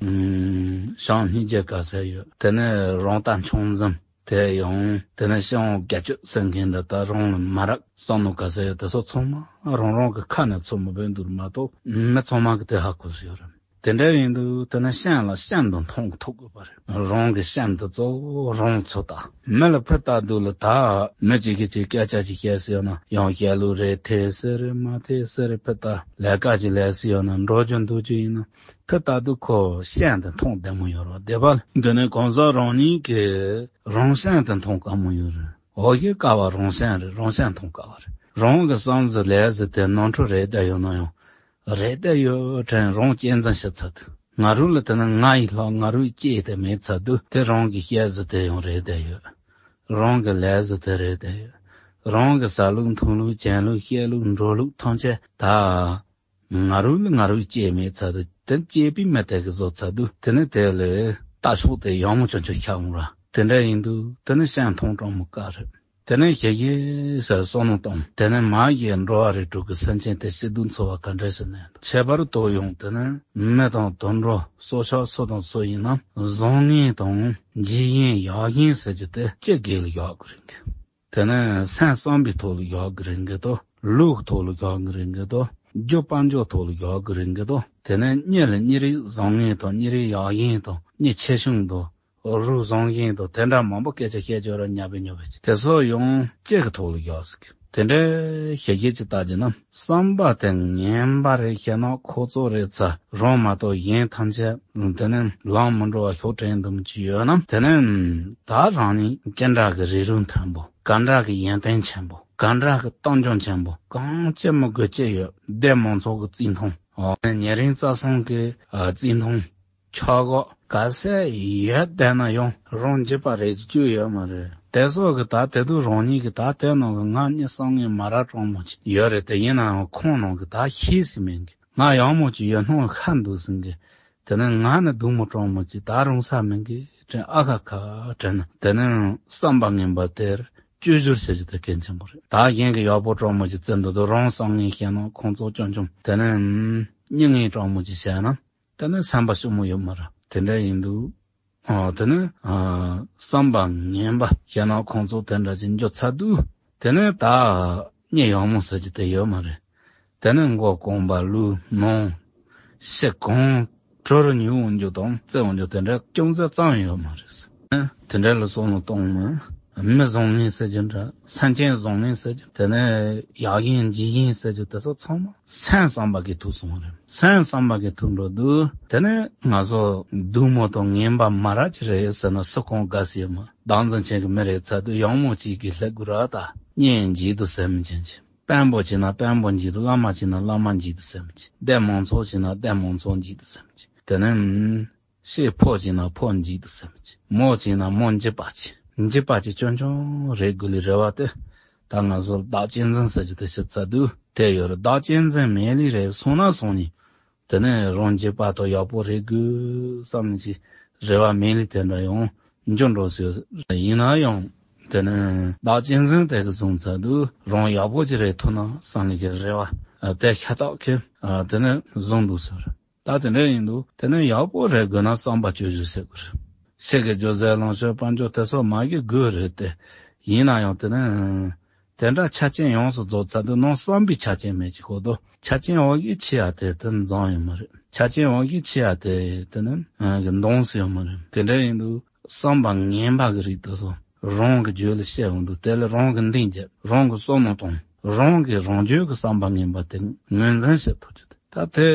ཨུམ་ཞག་སྔོན་ཆད་ག་ཚད་ཡོད། དེ་ནས་རང་ལྟ་མཆོག་འཛིན། དེ་ཡང་དེ་ནས་སྤྱང་བོ་བརྒྱད་ཅུ་ཟེར་མཁན་འདྲ། ད་རང་ལ་མ་རབས་བསམ་བློ་ག་ཚད་ཡོད། དེ་ཚོ་ཚང་མ་རང་རང་གི་ཁ་ནས་ཚུར་མི་འབོད་འདུག་མ་གཏོགས་མི་ཚང་མ་གིས་དེ་ཧ་གོ་སྲིད་ཡོད་རེད། དེ་འདྲ་ཡིན་དུས་དེ་ནས་སེམས་ལ་སེམས་དང་མཐུན་ཐུབ་དགོས་པ་རེད། རང་གི་སེམས་དེ་གཙོ་བོ་རང་ཚོ་ད་མི་ལ་ཕུ་བཏགས་དུས་ལ་ད་མི་གཅིག་གིས་ཅིག་སྐད་ཆ་ཅིག་བཤད་སྲིད་ཡོད་ན་ཡང་བཤད་ལུགས་རེད། དེ་སུ་རེད་མ་དེ་སུ་རེད། ཕུ་བཏགས་ལས་ཀ་ཅིག་ལས་སྲིད་ཡོད་ན་འགྲོ་རྒྱུ་འདུག་རྒྱུ་ཡིན་ན། ཕུ་བཏགས་དུས་ཁོ་སེམས་དེ་མཐུན་བདེ་མོ་ཡོད་རེད། བདེ་བ་འདི་ནི་གང་ཟག་རང་ཉིད་ཀྱི་རང་སེམས་དེ་མཐུན་དཀའ་མོ་ཡོད་རེད། འོ་ཡི་དཀའ་བ་རང་སེམས་རེད། རང་སེམས་མཐུན་དཀའ་བ་རེད། རང་གི་བསམ་གཟིགས་ལས་གཟིགས་དེ་ནོར་འཁྲུལ་རེད་བསྡད་ཡོད་ན་ཡང་། རེད་བསྡད་ཡོད་དྲན། རང་གཅེས་འཛིན་བྱེད་ཚར་དུས། ང་རང་ལ་དེ་ནི་ང་ཡི་ལྷག་ང་རང་གཅེས་དེ་མེད་ཚར་དུས། དེ་རང་གི་སྐྱེས་ཟིག་དེ་ཡང་རེད་བསྡད་ཡོད། རང་གི་ལས་ཟིག་དེ་རེད་བསྡད་ཡོད། རང་གི་ཟ་ལུགས་འཐུང་ལུགས་གྱོན་ལུགས་བཤད་ལུགས་འགྲོ་ལུགས་ཐམས་ཅད་ད། ང་རང་ལ་ང་རང་གཅེས་མེད་ཚར་དུས། དེ་གཅེས་པའི་མི་དེ་གིས་བཟོ་ཚར་དུས། དེ་ནི་དེ་ལ་ལྟ་ཕྱོགས་དེ་ཡག་མོ་ཅན་ཅིག་ཤར་འོང་ར། དེ་འདྲ་ཡིན་དུས་དེ་ནི་ཤེས་མཐོང་དྲང་མོ་དཀའ་རེད། དེ་ནས་ཞལ་གྱིས་ཟེར་བསམ་བློ་བཏང་། དེ་ནས་མ་གིས་འགྲོ་བ་རིགས་དྲུག་གི་སེམས་ཅན་དེ་སྐྱིད་སྡུག་འཚོ་བ་ག་འདྲ་ཞིག་གནས་འདུག་ཁྱད་པར་དུ་ཡང་དེ་ནས་མི་དང་དུད་འགྲོ་སྲོག་ཆགས་སུ་དང་སུ་ཡིན་ནམ། བཟང་ངན་དང་འཇིགས་ཞེན་ཡག་ཞེན་ཟེར་རྒྱུ་དེ་ཅི་དགོས་ལ་ཡག་གི་རེད་གི། དེ་ནས་སེམས་བསམ་པའི་ཐོག་ལ་ཡག་གི་རེད་གི་དོ། ལུས་ཐོག་ལ་ཡག་གི་རེད་གི་དོ། རྒྱུ་དཔལ་འབྱོར་ཐོག་ལ་ཡག་གི་རེད་གི་དོ། དེ་ནས་གཉིད་ལ་གཉིད་རིགས་བཟང་ངན་དང་གཉིད་རིགས་ཡག་ཞེན་དང་གཉིད་ཆེ་ཆུང་དང་། རུ་བཟང་ཞིང་དང་དེ་འདྲ་མང་པོ་སྐད་ཆ་བཤད་རྒྱུ་ར་ཉབ་པའི་ཉོབ་པའི་ཅིག་དེ་ཚོ་ཡང་ལྕེ་གི་ཐོག་ལ་བཞག་ཟིག་དེ་འདྲའི་ཞལ་གྱིས་ཅིག་བལྟ་རྒྱུ་ན་བསམ་པ་དེ་ངན་པ་རེད་ཤེས་ན་ཁོ་ཚོ་རེད་ཚ་རང་མ་གཏོགས་གཞན་ཐམས་ཅད་དེ་ནི་ལམ་མི་འགྲོ་བ་ཤོག་དྲན་འདུམ་ཅིག་ཡོད་ན་དེ་ནི་ད་རང་ཉིད་ཅི་འདྲ་གི་རིགས་རུས་མཐོན་པོ་ག་འདྲ་གི་ཡོན་ཏན་ཆེན་པོ་ག་འདྲ་གི་གཏམ་རྒྱུད་ཆེན་པོ་གང་ཅི་མི་དགོས་ཅི་ཡོད་སྡེ་མང་ཚོགས་ཀྱི་བརྩི་མཐོང་ཉེ་རིང་རྩ་གསུམ་གྱི་བརྩི་མཐོང་། ཆག་སྒོ་ག་ཚད་ཡོད་བསྡད་ན་ཡང་རང་འཇིགས་པ་རེ་བཅུག་ཡོད་མ་རེད། དེ་སོགས་ཀྱི་ད་དེ་དུས་རང་ཉིད་ཀྱི་ད་དེ་ནང་གི་ང་གཉིད་སང་ངེ་མ་ར་གྲང་མོ་ཅིག་ཡོད་རེད། དེ་ཡིན་ན་ཡང་ཁོང་ནང་གི་ད་ཤེས་སི་མིན་གི་ང་ཡག་མོ་ཅིག་ཡོད་སྣང་ཤ་འདུག་ཟིན་གི་དེ་ནས་ང་ནི་སྡུག་མོ་གྲང་མོ་ཅིག་ད་རུང་ས་མིན་གི་དྲན་ཨ་ཁ་ཁ་དྲན་ན་དེ་ནས་བསམ་པ་ངན་པ་དེར་བཅོས་བསྒྱུར་བྱེད་རྒྱུ་དེ་གལ་ཆེན་པོ་རེད། ད་གཞན་གྱི་ཡག་པོ་གྲང་མོ་ཅིག་བརྩི་འདུག་དུས་རང་སང་ངེ་ཤེས་ན་ཁོང་ཚོ་ཅུང་ཅུང་དེ་ནས་གཉིད་ངན་གྲང་མོ་ཅིག་བྱས་ན། དེ་ནས་སེམས་པ་ཞུམ་མོ་ཡོད་མ་རེད། དེ་འདྲ་ཡིན་དུས། ཨ་དེ་ནས་ཨ་བསམ་པ་ངན་པ་བྱས་ན་ཁོང་ཚོ་དེ་འདྲ་ཅིག་འགྱོ་ཚར་དུས། དེ་ནས་ད་གཉིད་ཡག་མོ་ཟེར་གྱི་དེ་ཡོད་མ་རེད། དེ་ནས་མགོ་རྐང་པ་ལུས་ནང་ཕྱི་གང་གྲུ་རུ་ཉུལ་འོང་རྒྱུ་དང་རྩེ་འོང་རྒྱུ་དེ་འདྲ་ཅུང་ཟད་ཙམ་ཡོད་མ་རེད། དེ་འདྲ་ལ་བསམ་བློ་གཏོང་ན་མི་བཟང་ངན་ཟེར་རྒྱུ་འདྲ་སེམས་ཅན་བཟང་ངན་ཟེར་རྒྱུ་དེ་ནས་ཡག་ཞེན་འཇིགས་ཞེན་ཟེར་རྒྱུ་དེ་ཚོ་ཚང་མ་སེམས་བསམ་པ་གི་ཐུག་སོང་རེད། སེམས་བསམ་པ་གི་ཐུག་འགྲོ་དུས་དེ་ནས་ང་ཚོ་སྡུག་མོ་དང་ངན་པ་མ་ར་ཅི་རེད་ཟེར་ན་སུ་གང་དགའ་སི་ཡོད་མ་བདག་འཛིན་ཅན་གྱི་མི་རེད་ཚར་དུས་ཡག་མོ་ཅིག་གི་ལྷ་གུ་ར་ད་གཉེན་འཇིག་ཏུ་སེམས་ཅན་གྱི་དཔོན་པོ་བྱས་ན་དཔོན་པོ་འཇིག་ཏུ་བླ་མ་བྱས་ན་བླ་མ་འཇིག་ཏུ་སེམས་ཅན་སྡེ་མང་ཚོགས་བྱས་ན་སྡེ་མང་ཚོགས་འཇིག་ཏུ་སེམས་ཅན་དེ་ནས། ཤེས་ཕོ་བྱས་ན་ཕོ་འཇིག་ཏུ་སེམས་ཀྱི། མོ་བྱས་ན་མོ་འཇིགས་པ་ཆེ། འཇིགས་པ་ཆེ་ཆུང་ཆུང་རེད་དགོས་ལི་རེ་བ་དེ། ད་ང་ཚོ་བདག་གཅེས་འཛིན་ཟེར་རྒྱུ་དེ་ཞིག་ཚར་དུས་དེ་ཡོད་རེད། བདག་གཅེས་འཛིན་མེད་ལི་རེད་སོང་ན་སོང་ནི། དེ་ནས་རང་འཇིགས་པ་དང་ཡག་པོ་རེད་དགོས་བསམ་ནི་ཅི་རེ་བ་མེད་ལི་དེ་འདྲ་ཡང་འགྱུར་འགྲོ་སྲིད་ཡིན་ན་ཡང་། དེ་ནས་བདག་གཅེས་འཛིན་དེ་གི་བཟུང་ཚར་དུས་རང་ཡག་པོ་ཅིག་རེད་ཐུབ་ན་བསམ་ནི་གི་རེ་བ་དེ་ཤ་སྟག་གི་དེ་ནས་བཟུང་འདུག་ཟེར། ད་དེ་འདྲ་ཡིན་འདུག་དེ་ནས་ཡག་པོ་རེད་དགོས་ན་བསམ་པ་བཅོས་བཅོས་བྱེད་དགོས་རེད། ཕྱི་གི་སྒྱུ་རྩལ་ལོངས་སྤྱོད་དཔལ་འབྱོར་དེ་ཚོ་མ་གི་དགོས་རེད་དེ། ཡིན་ན་ཡང་དེ་ནས་དེ་འདྲ་ཆ་རྐྱེན་ཡོངས་སུ་རྫོགས་ཚར་དུས་ནང་བསམ་པའི་ཆ་རྐྱེན་མེད་ཅིག་གོ་དོ། ཆ་རྐྱེན་འོག་གི་ཆེ་ཡ་དེ་དེ་འཛོམས་ཡོད་མ་རེད། ཆ་རྐྱེན་འོག་གི་ཆེ་ཡ་དེ་དེ་ནི་གི་འདོང་སུ་ཡོད་མ་རེད། དེ་འདྲ་ཡིན་དུས་བསམ་པ་ངན་པ་གི་རིགས་དེ་ཚོ་རང་གི་རྒྱུད་ལ་བཤད་འོང་དུས་དེ་ལ་རང་གི་འདིང་རྒྱབ་རང་གི་བསམ་བློ་གཏོང་རང་གི་རང་རྒྱུད་ཀྱི་བསམ་པ་ངན་པ་དེ་ངོས་འཛིན་བྱེད་ཐུབ་རྒྱུ་དེ། ད་དེ་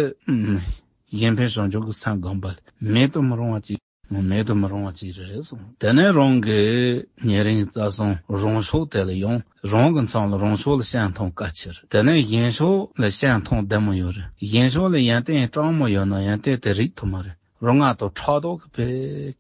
གཞན་ཕན་བྱང་ཆུབ་ཀྱི་སེམས་སྒོམ་པ་ལས་མེད་དུ་མི་རུང་བ་ཅིག་མེད་དུ་མི་རུང་བ་ཅིག་རེད་གསུངས། དེ་ནས་རང་གི་ཉེ་རིང་རྩ་གསུམ་རང་ཕྱོགས་དེ་ལ་ཡང་རང་གི་མཚང་ལ་རང་ཕྱོགས་ལ་ཤེས་མཐོང་དཀའ་ཆེ་རེད། དེ་ནས་གཞན་ཕྱོགས་ལ་ཤེས་མཐོང་བདེ་མོ་ཡོད་རེད། གཞན་ཕྱོགས་ལ་ཡོན་ཏན་སྤྲང་མོ་ཡོད་ན་ཡོན་ཏན་དེ་རིག་ཐུབ་མ་རེད། རང་ང་དང་ཕྲག་དོག་གི་བེད་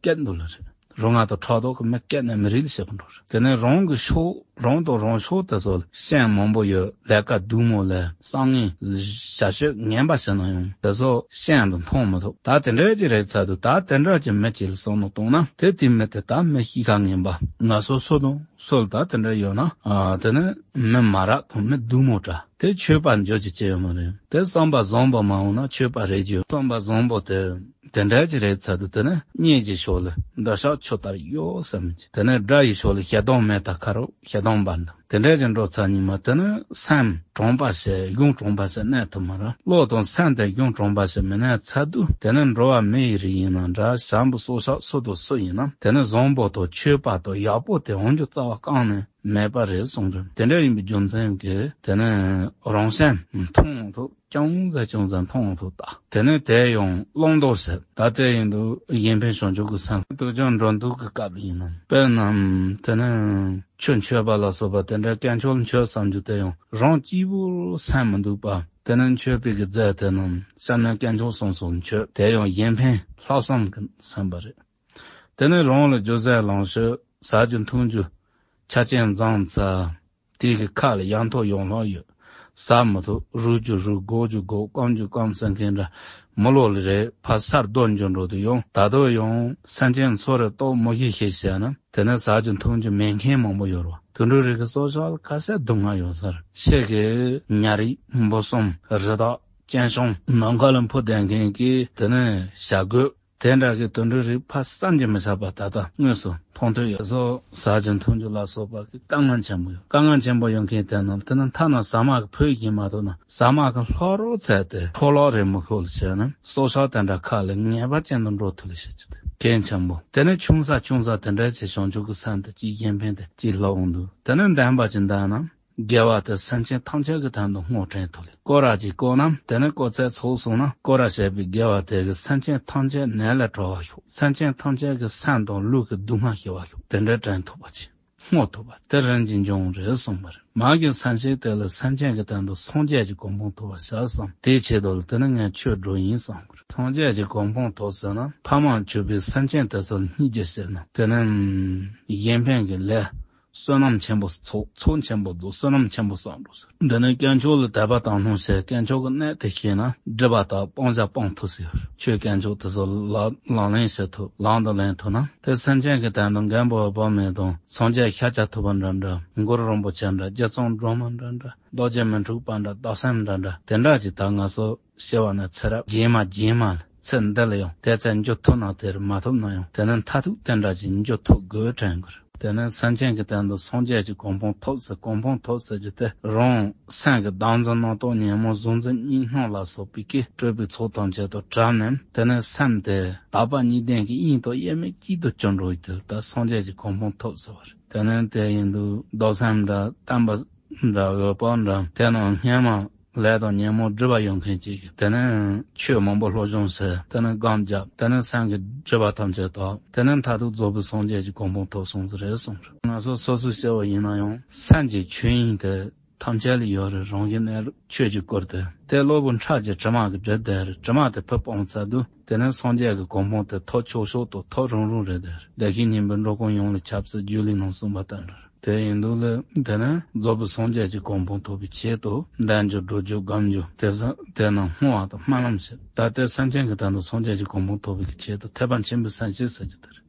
སྐད་འདུག་ལ་རེད། རང་ང་དང་ཕྲག་དོག་གི་མི་སྐད་ནས་མི་རིགས་ལ་བཤད་པ་འགྲོ་རེད། དེ་ནས་རང་གི་ཕྱོགས་རང་དང་རང་ཕྱོགས་དེ་ཚོ་ལ་ཤེས་མང་པོ་ཡོད་ལས་ཀ་སྡུག་མོ་ལས་བསམ་ངན་བྱ་སྤྱོད་ངན་པ་བྱས་ན་ཡང་དེ་ཚོ་ཤེས་དང་མཐོང་མི་ཐུབ། ད་དེ་འདྲ་ཅིག་རེད་ཚར་དུས་ད་དེ་འདྲ་ཅིག་མི་གཅིག་ལ་བསམ་བློ་གཏོང་ན་དེ་དེ་མི་དེ་ད་མི་གཤིས་ཀ་ངན་པ་ང་སོ་སོ་དང་སོ་ལ་ད་དེ་འདྲ་ཡོད་ན་ཨ་དེ་ནི་མི་མ་རབས་དང་མི་སྡུག་མོ་འདྲ་དེ་ཆོས་པ་འཇོག་རྒྱུ་ཅི་ཡོད་མ་རེད། དེ་བསམ་པ་བཟང་པོ་མ་འོང་ན་ཆོས་པ་རེད་ཀྱི་ཡོད། བསམ་པ་བཟང་པོ་དེ། དེ་འདྲ་ཅིག་རེད་ཚར་དུས་དེ་ནི་གཉེན་གྱི་ཕྱོགས་ལ་འདོད་ཆགས་ཆུ་ལྟར་གཡོ་བསམ་གྱི། དེ་ནི་དགྲ་ཡི་ཕྱོགས་ལ་ཞེ་སྡང་མེ་ལྟར་ཁ་རུ་ཞེ་སྡང་འབར་འདུག་དེ་འདྲ་ཅིག་འགྲོ་ཚར་ཉིན་མ་དེ་ནི་སེམས་དྲང་པ་ཞིག་གཞུང་དྲང་པ་ཞིག་གནས་ཐུབ་མ་རེད། བློ་དང་སེམས་དེ་གཞུང་དྲང་པ་ཞིག་མི་གནས་ཚར་དུས་དེ་ནི་འགྲོ་བ་མི་ཡི་རིགས་ཡིན་ན་འདྲ་བྱམས་པོ་སྲོག་ཆགས་སུ་དང་སུ་ཡིན་ན་དེ་ནི་བཟང་པོ་དང་ཆོས་པ་དང་ཡག་པོ་དེ་འོང་རྒྱུ་རྩ་བ་གང་ནས་མེད་པ་རེད་གསུངས་རེད། དེ་འདྲ་ཡིན་པའི་རྒྱུ་མཚན་གྱིས་དེ་ནི་རང་སེམས་མཐོང་ཐུབ། ཅུང་ཟད་ཅུང་ཟད་མཐོང་ཐུབ་ད། དེ་ནས་དེ་ཡང་བླང་དོར་ཟེར། ད་དེ་ཡིན་དུས་གཞན་ཕན་བྱང་ཆུབ་ཀྱི་སེམས་དུ་ཀྱང་འགྲོ་འདུག་གི་སྐབས་ཡིན་ནམ། དཔེར་ན་དེ་ནས་ ཆུ་མཆོད་པ་ལ་སོགས་པ་དེ་འདྲའི་དཀོན་མཆོག་མཆོད་བསམ་རྒྱུ་དེ་ཡང་རང་གཅིག་པུར་སེམས་མི་འདུག་པ། དེ་ནས་མཆོད་པའི་གི་རྫས་དེ་རྣམས་སྤྱིར་ན་དཀོན་མཆོག་གསུམ་སོགས་མཆོད། དེ་ཡང་གཞན་ཕན་ལྷག་བསམ་གྱིས་ཟིན་པ་རེད། དེ་ནས་རང་ལ་རྒྱུ་ཟས་ལོངས་སྤྱོད་ཟ་རྒྱུ་འཐུང་རྒྱུ་ཆ་རྐྱེན་འཛོམས་ཚར། དེའི་གི་ཁ་ལ་ཡ་ཐོག་ཡོང་ལོང་ཡོད། ཟ་མི་ཐུབ། རུལ་རྒྱུ་རུལ། འགོག་རྒྱུ་འགོག་སྐམ་རྒྱུ་སྐམ་ཟེར་མཁན་འདྲ། མི་ལོ་ལ་རེ་ཕར་སར་སྡོད་འགྱོ་འགྲོ་དུས་ཡང་ད་དུང་ཡང་སེམས་ཅན་ཚོ་རེ་ལྟོགས་མི་ཤེས་ཤེས་བྱས་ན། དེ་ནས་ཟ་རྒྱུ་འཐུང་རྒྱུ་མེད་མཁན་མང་པོ་ཡོད་རེད་བ། དུད་འགྲོ་རིགས་ཀྱི་སྲོག་ཆགས་ལ་ག་ཚད་སྡུག་བསྔལ་ཡོད་ས་རེད། ཤི་གི་ཉ་རིགས་འབུ་གསུམ་རི་དྭགས་སྤྱང་གྲུང་ནམ་མཁའ་ལ་འཕུར་བསྡད་མཁན་གྱི་དེ་ནས་བྱ་རྒོད་དེ་འདྲ་གི་དུད་འགྲོ་རིགས་ཕར་བསམ་གྱིས་མི་ཁྱབ་པ་ད་ལྟ་དངོས་སུ་མཐོང་ཐོས་ཡོད། སོ་ཟ་རྒྱུ་འཐུང་རྒྱུ་ལ་སོགས་པ་གི་དཀའ་ངལ་ཆེན་པོ་ཡོད། དཀའ་ངལ་ཆེན་པོ་ཡོད་མཁན་དེ་རྣམས་དེ་ནི་ཐ་ན་ཟ་མ་གི་ཕུད་ཀྱིས་མ་ཐུབ་ན་ཟ་མ་གི་ལྷག་རོགས་བཙལ་ཏེ་འཕྲོ་བརླག་རེ་མི་ཤོར་ལ་བྱས་ན་སྲོག་ཆགས་དེ་འདྲ་ཁ་ལ་ངེས་པ་ཅན་དུ་འགྲོ་ཐུབ་ལ་བྱེད་རྒྱུ་དེ་གལ་ཆེན་པོ། དེ་ནས་ཆུང་ས་ཆུང་ས་དེ་འདྲ་ཅིག་བྱང་ཆུབ་ཀྱི་སེམས་དེ་གཅིག་གཞན་ཕན་དེ་གཅིག་ལྷག་འོང་དུས་དེ་ནས་ལྡན་པ་ཅིག་འདུག་ན། དགེ་བ་དེ་སེམས་ཅན་ཐམས་ཅད་ཀྱི་དོན་དུ་བསྔོ་དྲན་ཐུབ་ལེ། སྐོར་ར་ཅིག་བསྐོར་ན་དེ་ནས་སྐོར་ཚད་ཚོགས་སོང་ན་སྐོར་ར་བྱས་པའི་དགེ་བ་དེ་གིས་སེམས་ཅན་ཐམས་ཅད་ནད་ལས་གྲོལ་བ་ཤོག་སེམས་ཅན་ཐམས་ཅད་ཀྱི་སེམས་དང་ལུས་ཀྱི་སྡུག་བསྔལ་ཞི་བ་ཤོག་དེ་འདྲའི་དྲན་ཐུབ་པ་ཅིག་བསྔོ་ཐུབ་པ་དེ་རིན་གྱིས་འབྱུང་རེད་གསུངས་པ་རེད། མ་གི་སེམས་ཅན་དེ་ལ་སེམས་ཅན་གྱི་དོན་དུ་སངས་རྒྱས་ཀྱི་གོ་འཕང་ཐོབ་པར་བྱ་བསམ། དེའི་ཆེད་དུ་ལ་དེ་ནི་ངས་ཆོས་སྒྲུབ་ཡིན་བསམ་གི་རེད། སངས་རྒྱས་ཀྱི་གོ་འཕང་ཐོབ་ཟེར་ན་ཕ་མར་གྱུར་པའི་སེམས་ཅན་དེ་ཚོ་ལ་སྙིང་རྗེ་བྱས་ན་དེ་ནི་གཞན་ཕན་གྱི་ལས། བསོད་ནམས་ཆེན་པོ་ཚོགས། ཚོགས་ཆེན་པོ་རྫོགས། བསོད་ནམས་ཆེན་པོ་བསགས་འགྲོ་ཟེར། འདི་ནི་དཀོན་མཆོག་ལ་དད་པ་དག་སྣང་བྱས། དཀོན་མཆོག་གི་གནད་དེ་ཤེས་ན་སྒྲིབ་པ་དག་སྤང་བྱ་སྤང་ཐུབ་ཟེར། ཆོས་དཀོན་མཆོག་དེ་ཚོ་ལག་ལག་ལེན་བྱེད་ཐུབ། ལག་ཏུ་ལེན་ཐུབ་ན་དེ་སེམས་ཅན་གྱི་དོན་དུ་མགོན་པོ་འོད་དཔག་མེད་དང་སངས་རྒྱས་ཤཱཀྱ་ཐུབ་པ་འདྲ་འདྲ། གུ་རུ་རིན་པོ་ཆེ་འདྲ། རྗེ་ཙོང་སྒྲོལ་མ་འདྲ་འདྲ། རྡོ་རྗེ་མི་འཁྲུགས་པ་འདྲ། བདག་སེམས་འདྲ་འདྲ། དེ་འདྲ་ཅིག་ད་ང་ཚོ་སྐྱེ་བ་ནས་ཚེ་རབས་རྗེས་མ་རྗེས་མ་ལ་ཚེ་འདི་ལ་ཡང་དེ་ཚེ་འཇུག་ཐུབ་ན་དེར་མ་ཐུབ་ན་ཡང་དེ་ནི་མཐར་ཐུག་དེ་འདྲ་ཅིག་འཇུག་ཐུབ་དགོས་དྲན་དགོས། དེ་ནི་སེམས་ཅན་གྱི་དོན་དུ་སངས་རྒྱས་ཀྱི་གོ་འཕང་ཐོབ་ཟེར། གོ་འཕང་ཐོབ་ཟེར་རྒྱུ་དེ་རང་སེམས་ཀྱི་བདག་འཛིན་རྣམ་རྟོག་ཉོན་མོངས་གཟུགས་འཛིན་གཉིས་སྣང་ལ་སོགས་པའི་གིས་སྤྲོས་པའི་ཚོགས་ཐམས་ཅད་དང་བྲལ་ནས་དེ་ནི་སེམས་དེ་དག་པ་གཉིས་ལྡན་གྱི་དབྱིངས་དང་དབྱེར་མེད་གཅིག་ཏུ་གྱུར་འགྲོ་བའི་དེ་ལ་ད་སངས་རྒྱས་ཀྱི་གོ་འཕང་ཐོབ་ཟེར་བ་རེད། དེ་ནི་དེ་ཡིན་དུས་བདག་སེམས་འདྲ། བརྟན་པ་འདྲ། འོད་དཔག་འདྲ། དེ་རྣམས་སྔོན་མ་ལས་དང་ཉོན་མོངས་སྒྲིབ་པ་ཡོད་མཁན་ཅིག་གིས་དེ་ནས་ཆོས་མང་པོ་སློབ་སྦྱོང་བྱས། དེ་ནས་སྒོམ་བརྒྱབ། དེ་ནས་སེམས་ཀྱི་སྒྲིབ་པ་ཐམས་ཅད་དག་དེ་ནས་མཐར་ཐུག་རྫོགས་པའི་སངས་རྒྱས་ཀྱི་གོ་འཕང་ཐོབ་སོང་ཟེར་རེད་གསུངས་རེད། ང་ཚོ་སོ་སོའི་སྐྱེ་བ་ཡིན་ན་ཡང་སེམས་ཀྱི་ཆོས་དབྱིངས་དེ་ཐམས་ཅད་ལ་ཡོད་རེད། རང་བཞིན་གནས་ལུགས་ཆོས་ཀྱི་སྐུར་དེ། དེ་གློ་བུར་ཁྲག་གི་དྲི་མ་གིས་བསྒྲིབས་བསྡད་རེད། དྲི་མ་དེ་ཕུད་སྤངས་ཚར་དུས་དེ་ནས་སངས་རྒྱས་ཀྱི་གོ་འཕང་དེ་ཐོབ་ཆོག་ཆོག་ཏུ་ཐོབ་རུང་རུང་རེད་དེ། བདེ་གཤེགས་སྙིང་པོའི་འགྲོ་ཀུན་ཡོངས་ལ་ཁྱབ་ཟེར་སྒྱུ་ལུས་ནང་གསུངས་པ་ལྟར་རེད། དེ་ཡིན་དུས་ལ་དེ་ནས་རྫོགས་པའི་སངས་རྒྱས་ཀྱི་གོ་འཕང་ཐོབ་པའི་ཆེད་དུ་བཟླས་རྒྱུ་བགྲོད་རྒྱུ་སྒོམ་རྒྱུ་དེ་ཚོ་དེ་རྣམས་བསྔོ་བ་དང་སྨོན་ལམ་བྱེད། ད་ལྟའི་སེམས་ཅན་གྱི་དོན་དུ་སངས་རྒྱས་ཀྱི་གོ་འཕང་ཐོབ་པའི་ཆེད་དུ་ཐེག་པ་ཆེན་པོའི་སེམས་བསྐྱེད་ཟེར་རྒྱུ་དེ་རེད།